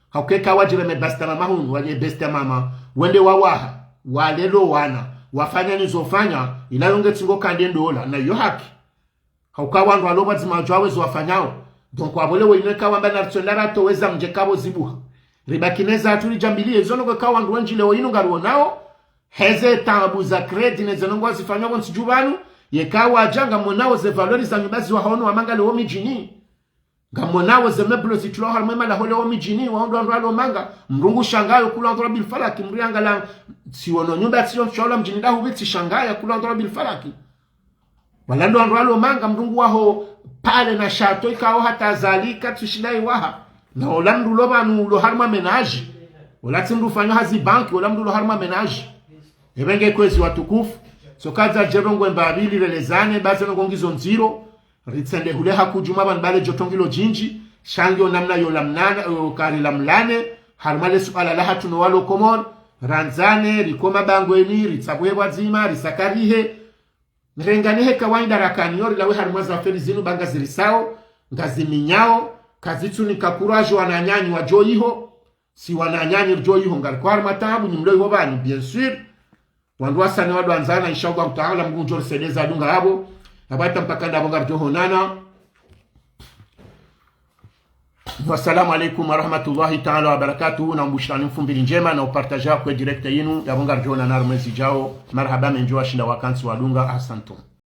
Haukeka wadjire me basta mama hunu, wadje basta mama. Wende wawaha, walelo wana, wafanya nizo fanya, ila yo nge tsi ngo kande ndola, na yo haki. Hauka wandru walo pvwadzima wadjuwa wezo wafanyao. Donc wapvo le wo inu eka wamba naritso enda ratoweza mdje kapvo zibuha. Ribaki ne zatru ridjambiliye, zo ndrongoo eka wandru wendji le wo inu ngarionao. Heze taabu za crédit ne ze ndrongoo wazifanyao pvo ntsi dju pvanu. Yeka wadja ngamonao ze valeur za nyumba ziwahaono wa manga le wo midjini. Ngamonao ze meuble zitulwa harimwa e malaho le wo midjini, waondo wandru walo manga. Mndru ngu shangayo kula wandru wa bilfalaki, mndru yangala, tsiono nyumba tsiyo ntshaula mdjini dahu pvi tsi shangaya kula wandru wa bilfalaki. Wala ndo wandru walo manga mndru ngu waho pale na shato ikao hata zalika tsu shinda iwaha. Na ola mndru ulo pvanu ulo harimwa ménage. Ola tsi mndru ufanya hazi banki, ola mndru ulo harimwa ménage. Ebe nge kwezi watukufu. Soka za djero ngwe mbapvi rilelezane, ba ze ndrongoo ngizo ndziro. Ritsende hule hakudjuma pvanu bale djoto ngilo djindji. Sha ngiyo namna yo lamlana, yo kari lamlane. Harimwa le suala lahatru no walo Komori. Randzane, riko mabangweni, ritsabuhe pvwadzima, risakarihe. Nrengane he kawaida rakaniyo rilawe harimwa ze affaire zinu ba ngazirisao, ngaziminyao, kazitsunika courage wananyanyi wadjo iho, si wananyanyi ridjo iho, ngariko harimwa taabu, nyi mlo iho pvanu, bien sûr. Wandru wasaya wandru wandzana, insha Allahu taala, Mngu ngudjo risaidie zadunga yapvo, yapvo hata mpaka ndapvo ngaridjo honana. Wassalamu alaikum warahmatullahi taala wabarakatuh. Na umbushirani mfumbili ndjema na upartaja kwe direct yinu. Yapvo ngaridjo onana harumwa ezi djao. Marahaba mendji washinda wakantsi wadunga. Ahsantum.